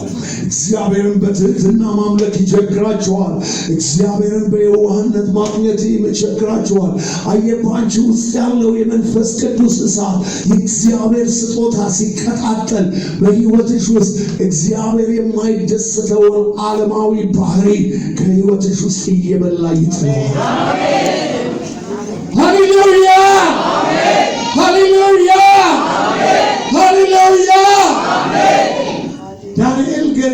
A: እግዚአብሔርን በትህትና ማምለክ ይቸግራቸዋል። እግዚአብሔርን በየዋህነት ማግኘት ይቸግራቸዋል። አየህ፣ በአንቺ ውስጥ ያለው የመንፈስ ቅዱስ እሳት የእግዚአብሔር ስጦታ ሲቀጣጠል በሕይወትሽ ውስጥ እግዚአብሔር የማይደሰተውን ዓለማዊ ባህሪ ከሕይወትሽ ውስጥ እየበላ ይጥለዋል። ሃሌሉያ! ሃሌሉያ! ሃሌሉያ! ዳንኤል ግን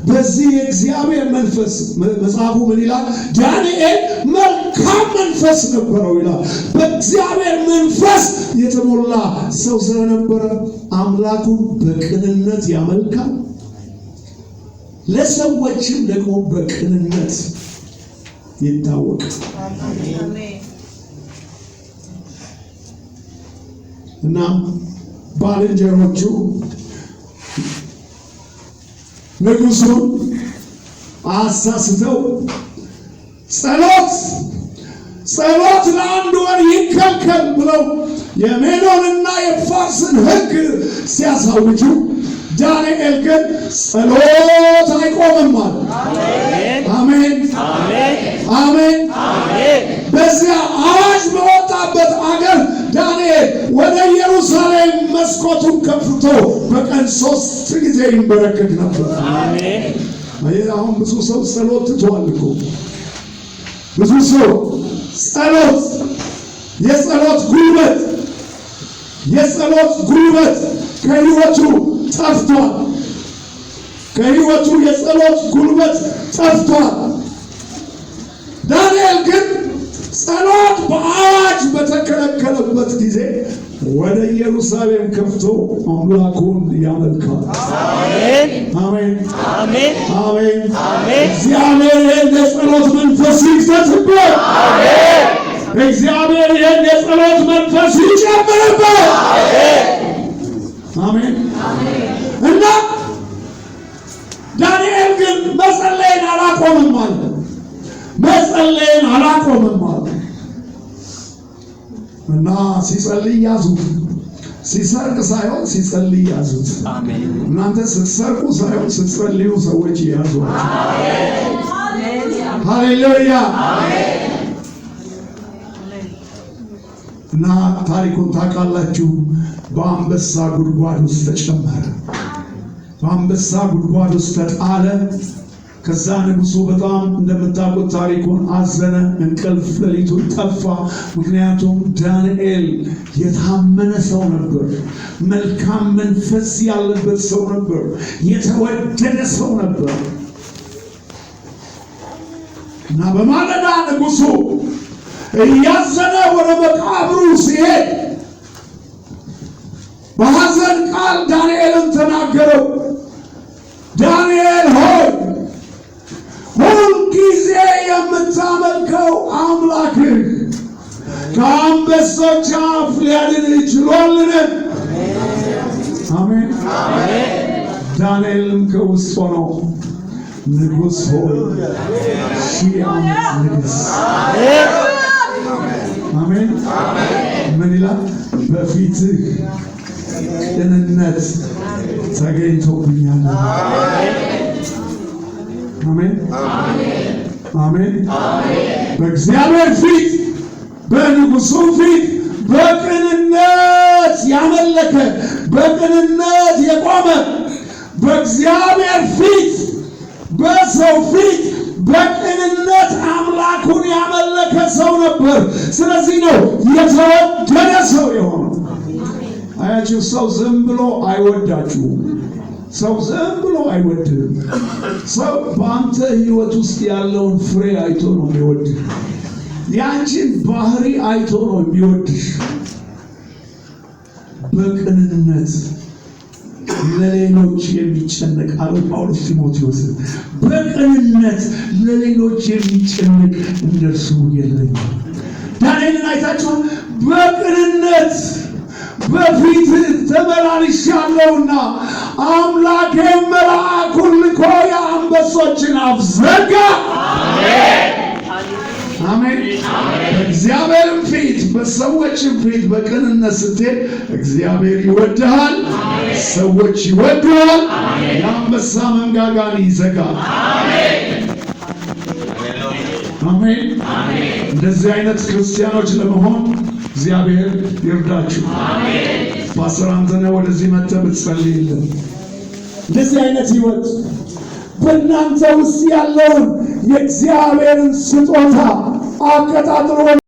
A: በዚህ የእግዚአብሔር መንፈስ፣ መጽሐፉ ምን ይላል? ዳንኤል መልካም መንፈስ ነበረው ይላል። በእግዚአብሔር መንፈስ የተሞላ ሰው ስለነበረ አምላኩን በቅንነት ያመልካል፣ ለሰዎችም ደግሞ በቅንነት ይታወቃል። እና ባልንጀሮቹ ንጉሡን አሳስተው ጸሎት ለአንድ ወር ይከልከል ብለው የሜዶንና የፋርስን ሕግ ሲያሳውጁ ዳንኤል ግን ጸሎት አይቆምም አለ። አሜን አሜን። በዚያ አዋጅ በወጣበት አገር ዳንኤል ወደ ኢየሩሳሌም መስኮቱን ከፍቶ በቀን 3 ጊዜ ይንበረከክ ነበር። አሜን። አሁን ብዙ ሰው ጸሎት ትቷል እኮ። ብዙ ሰው ጸሎት የጸሎት ጉልበት ከሕይወቱ ጠፍቷል። ከሕይወቱ የጸሎት ጉልበት ጠፍቷል። ዳንኤል ግን ጸሎት በአዋጅ በተከለከለበት ጊዜ ወደ ኢየሩሳሌም ከፍቶ አምላኩን ያመልካል። አሜን አሜን አሜን። እግዚአብሔር ይህን የጸሎት መንፈስ ይክተትበት። እግዚአብሔር ይህን የጸሎት መንፈስ ይጨምርበት። አሜን። እና ዳንኤል ግን መጸለይን አላቆምም አለ። መጸለይን አላቆምም አለ። እና ሲጸልይ ያዙት። ሲሰርቅ ሳይሆን ሲጸልይ ያዙት። እናንተ ስትሰርቁ ሳይሆን ስትጸልዩ ሰዎች ያዟችሁ። ሃሌሉያ። እና ታሪኩን ታውቃላችሁ። በአንበሳ ጉድጓድ ውስጥ ተጨመረ። በአንበሳ ጉድጓድ ውስጥ ተጣለ። ከዛ ንጉሱ በጣም እንደምታውቁት ታሪኩን አዘነ። እንቅልፍ ሌሊቱን ጠፋ። ምክንያቱም ዳንኤል የታመነ ሰው ነበር። መልካም መንፈስ ያለበት ሰው ነበር። የተወደደ ሰው ነበር። እና በማለዳ ንጉሱ እያዘነ ወደ መቃብሩ ሲሄድ በሐዘን ቃል ዳንኤልን ተናገረው። ዳንኤል ሆይ ሁልጊዜ የምታመልከው አምላክህ ከአንበሶች አፍ ሊያድንህ ችሏልን? አሜን። ዳንኤልም ከውስጥ ሆኖ ንጉሥ ሆይ 1000 ዓመት ንገሥ። አሜን። ምን ይላል? በፊትህ ቅንነት ተገኝቶብኛል። አሜን። አሜን። በእግዚአብሔር ፊት በንጉሱ ፊት በቅንነት ያመለከ፣ በቅንነት የቆመ፣ በእግዚአብሔር ፊት በሰው ፊት በቅንነት አምላኩን ያመለከ ሰው ነበር። ስለዚህ ነው የተወደደ ሰው የሆነው። አያችሁ፣ ሰው ዝም ብሎ አይወዳችሁም። ሰው ዝም ብሎ አይወድህም። ሰው በአንተ ሕይወት ውስጥ ያለውን ፍሬ አይቶ ነው የሚወድህ። የአንቺን ባህሪ አይቶ ነው የሚወድሽ። በቅንነት ለሌሎች የሚጨነቅ አለው ጳውሎስ ጢሞቴዎስን። በቅንነት ለሌሎች የሚጨነቅ እንደርሱ የለኝም። ዳንኤልን አይታችሁ በቅንነት በፊት ተመላልሻለሁና አምላኬ መልአኩን ልኮ የአንበሶችን አፍ ዘጋ። አሜን። በእግዚአብሔርም ፊት በሰዎችም ፊት በቅንነት ስትሄድ እግዚአብሔር ይወድሃል፣ ሰዎች ይወዱሃል። የአንበሳ መንጋጋን ይዘጋል። አሜን። እንደዚህ አይነት ክርስቲያኖች ለመሆን እግዚአብሔር ይርዳችሁ። ፓስተር አንተነህ ወደዚህ መጥተህ ብትጸልይልን እንደዚህ አይነት ህይወት በእናንተ ውስጥ ያለውን የእግዚአብሔርን ስጦታ አቀጣጥሎ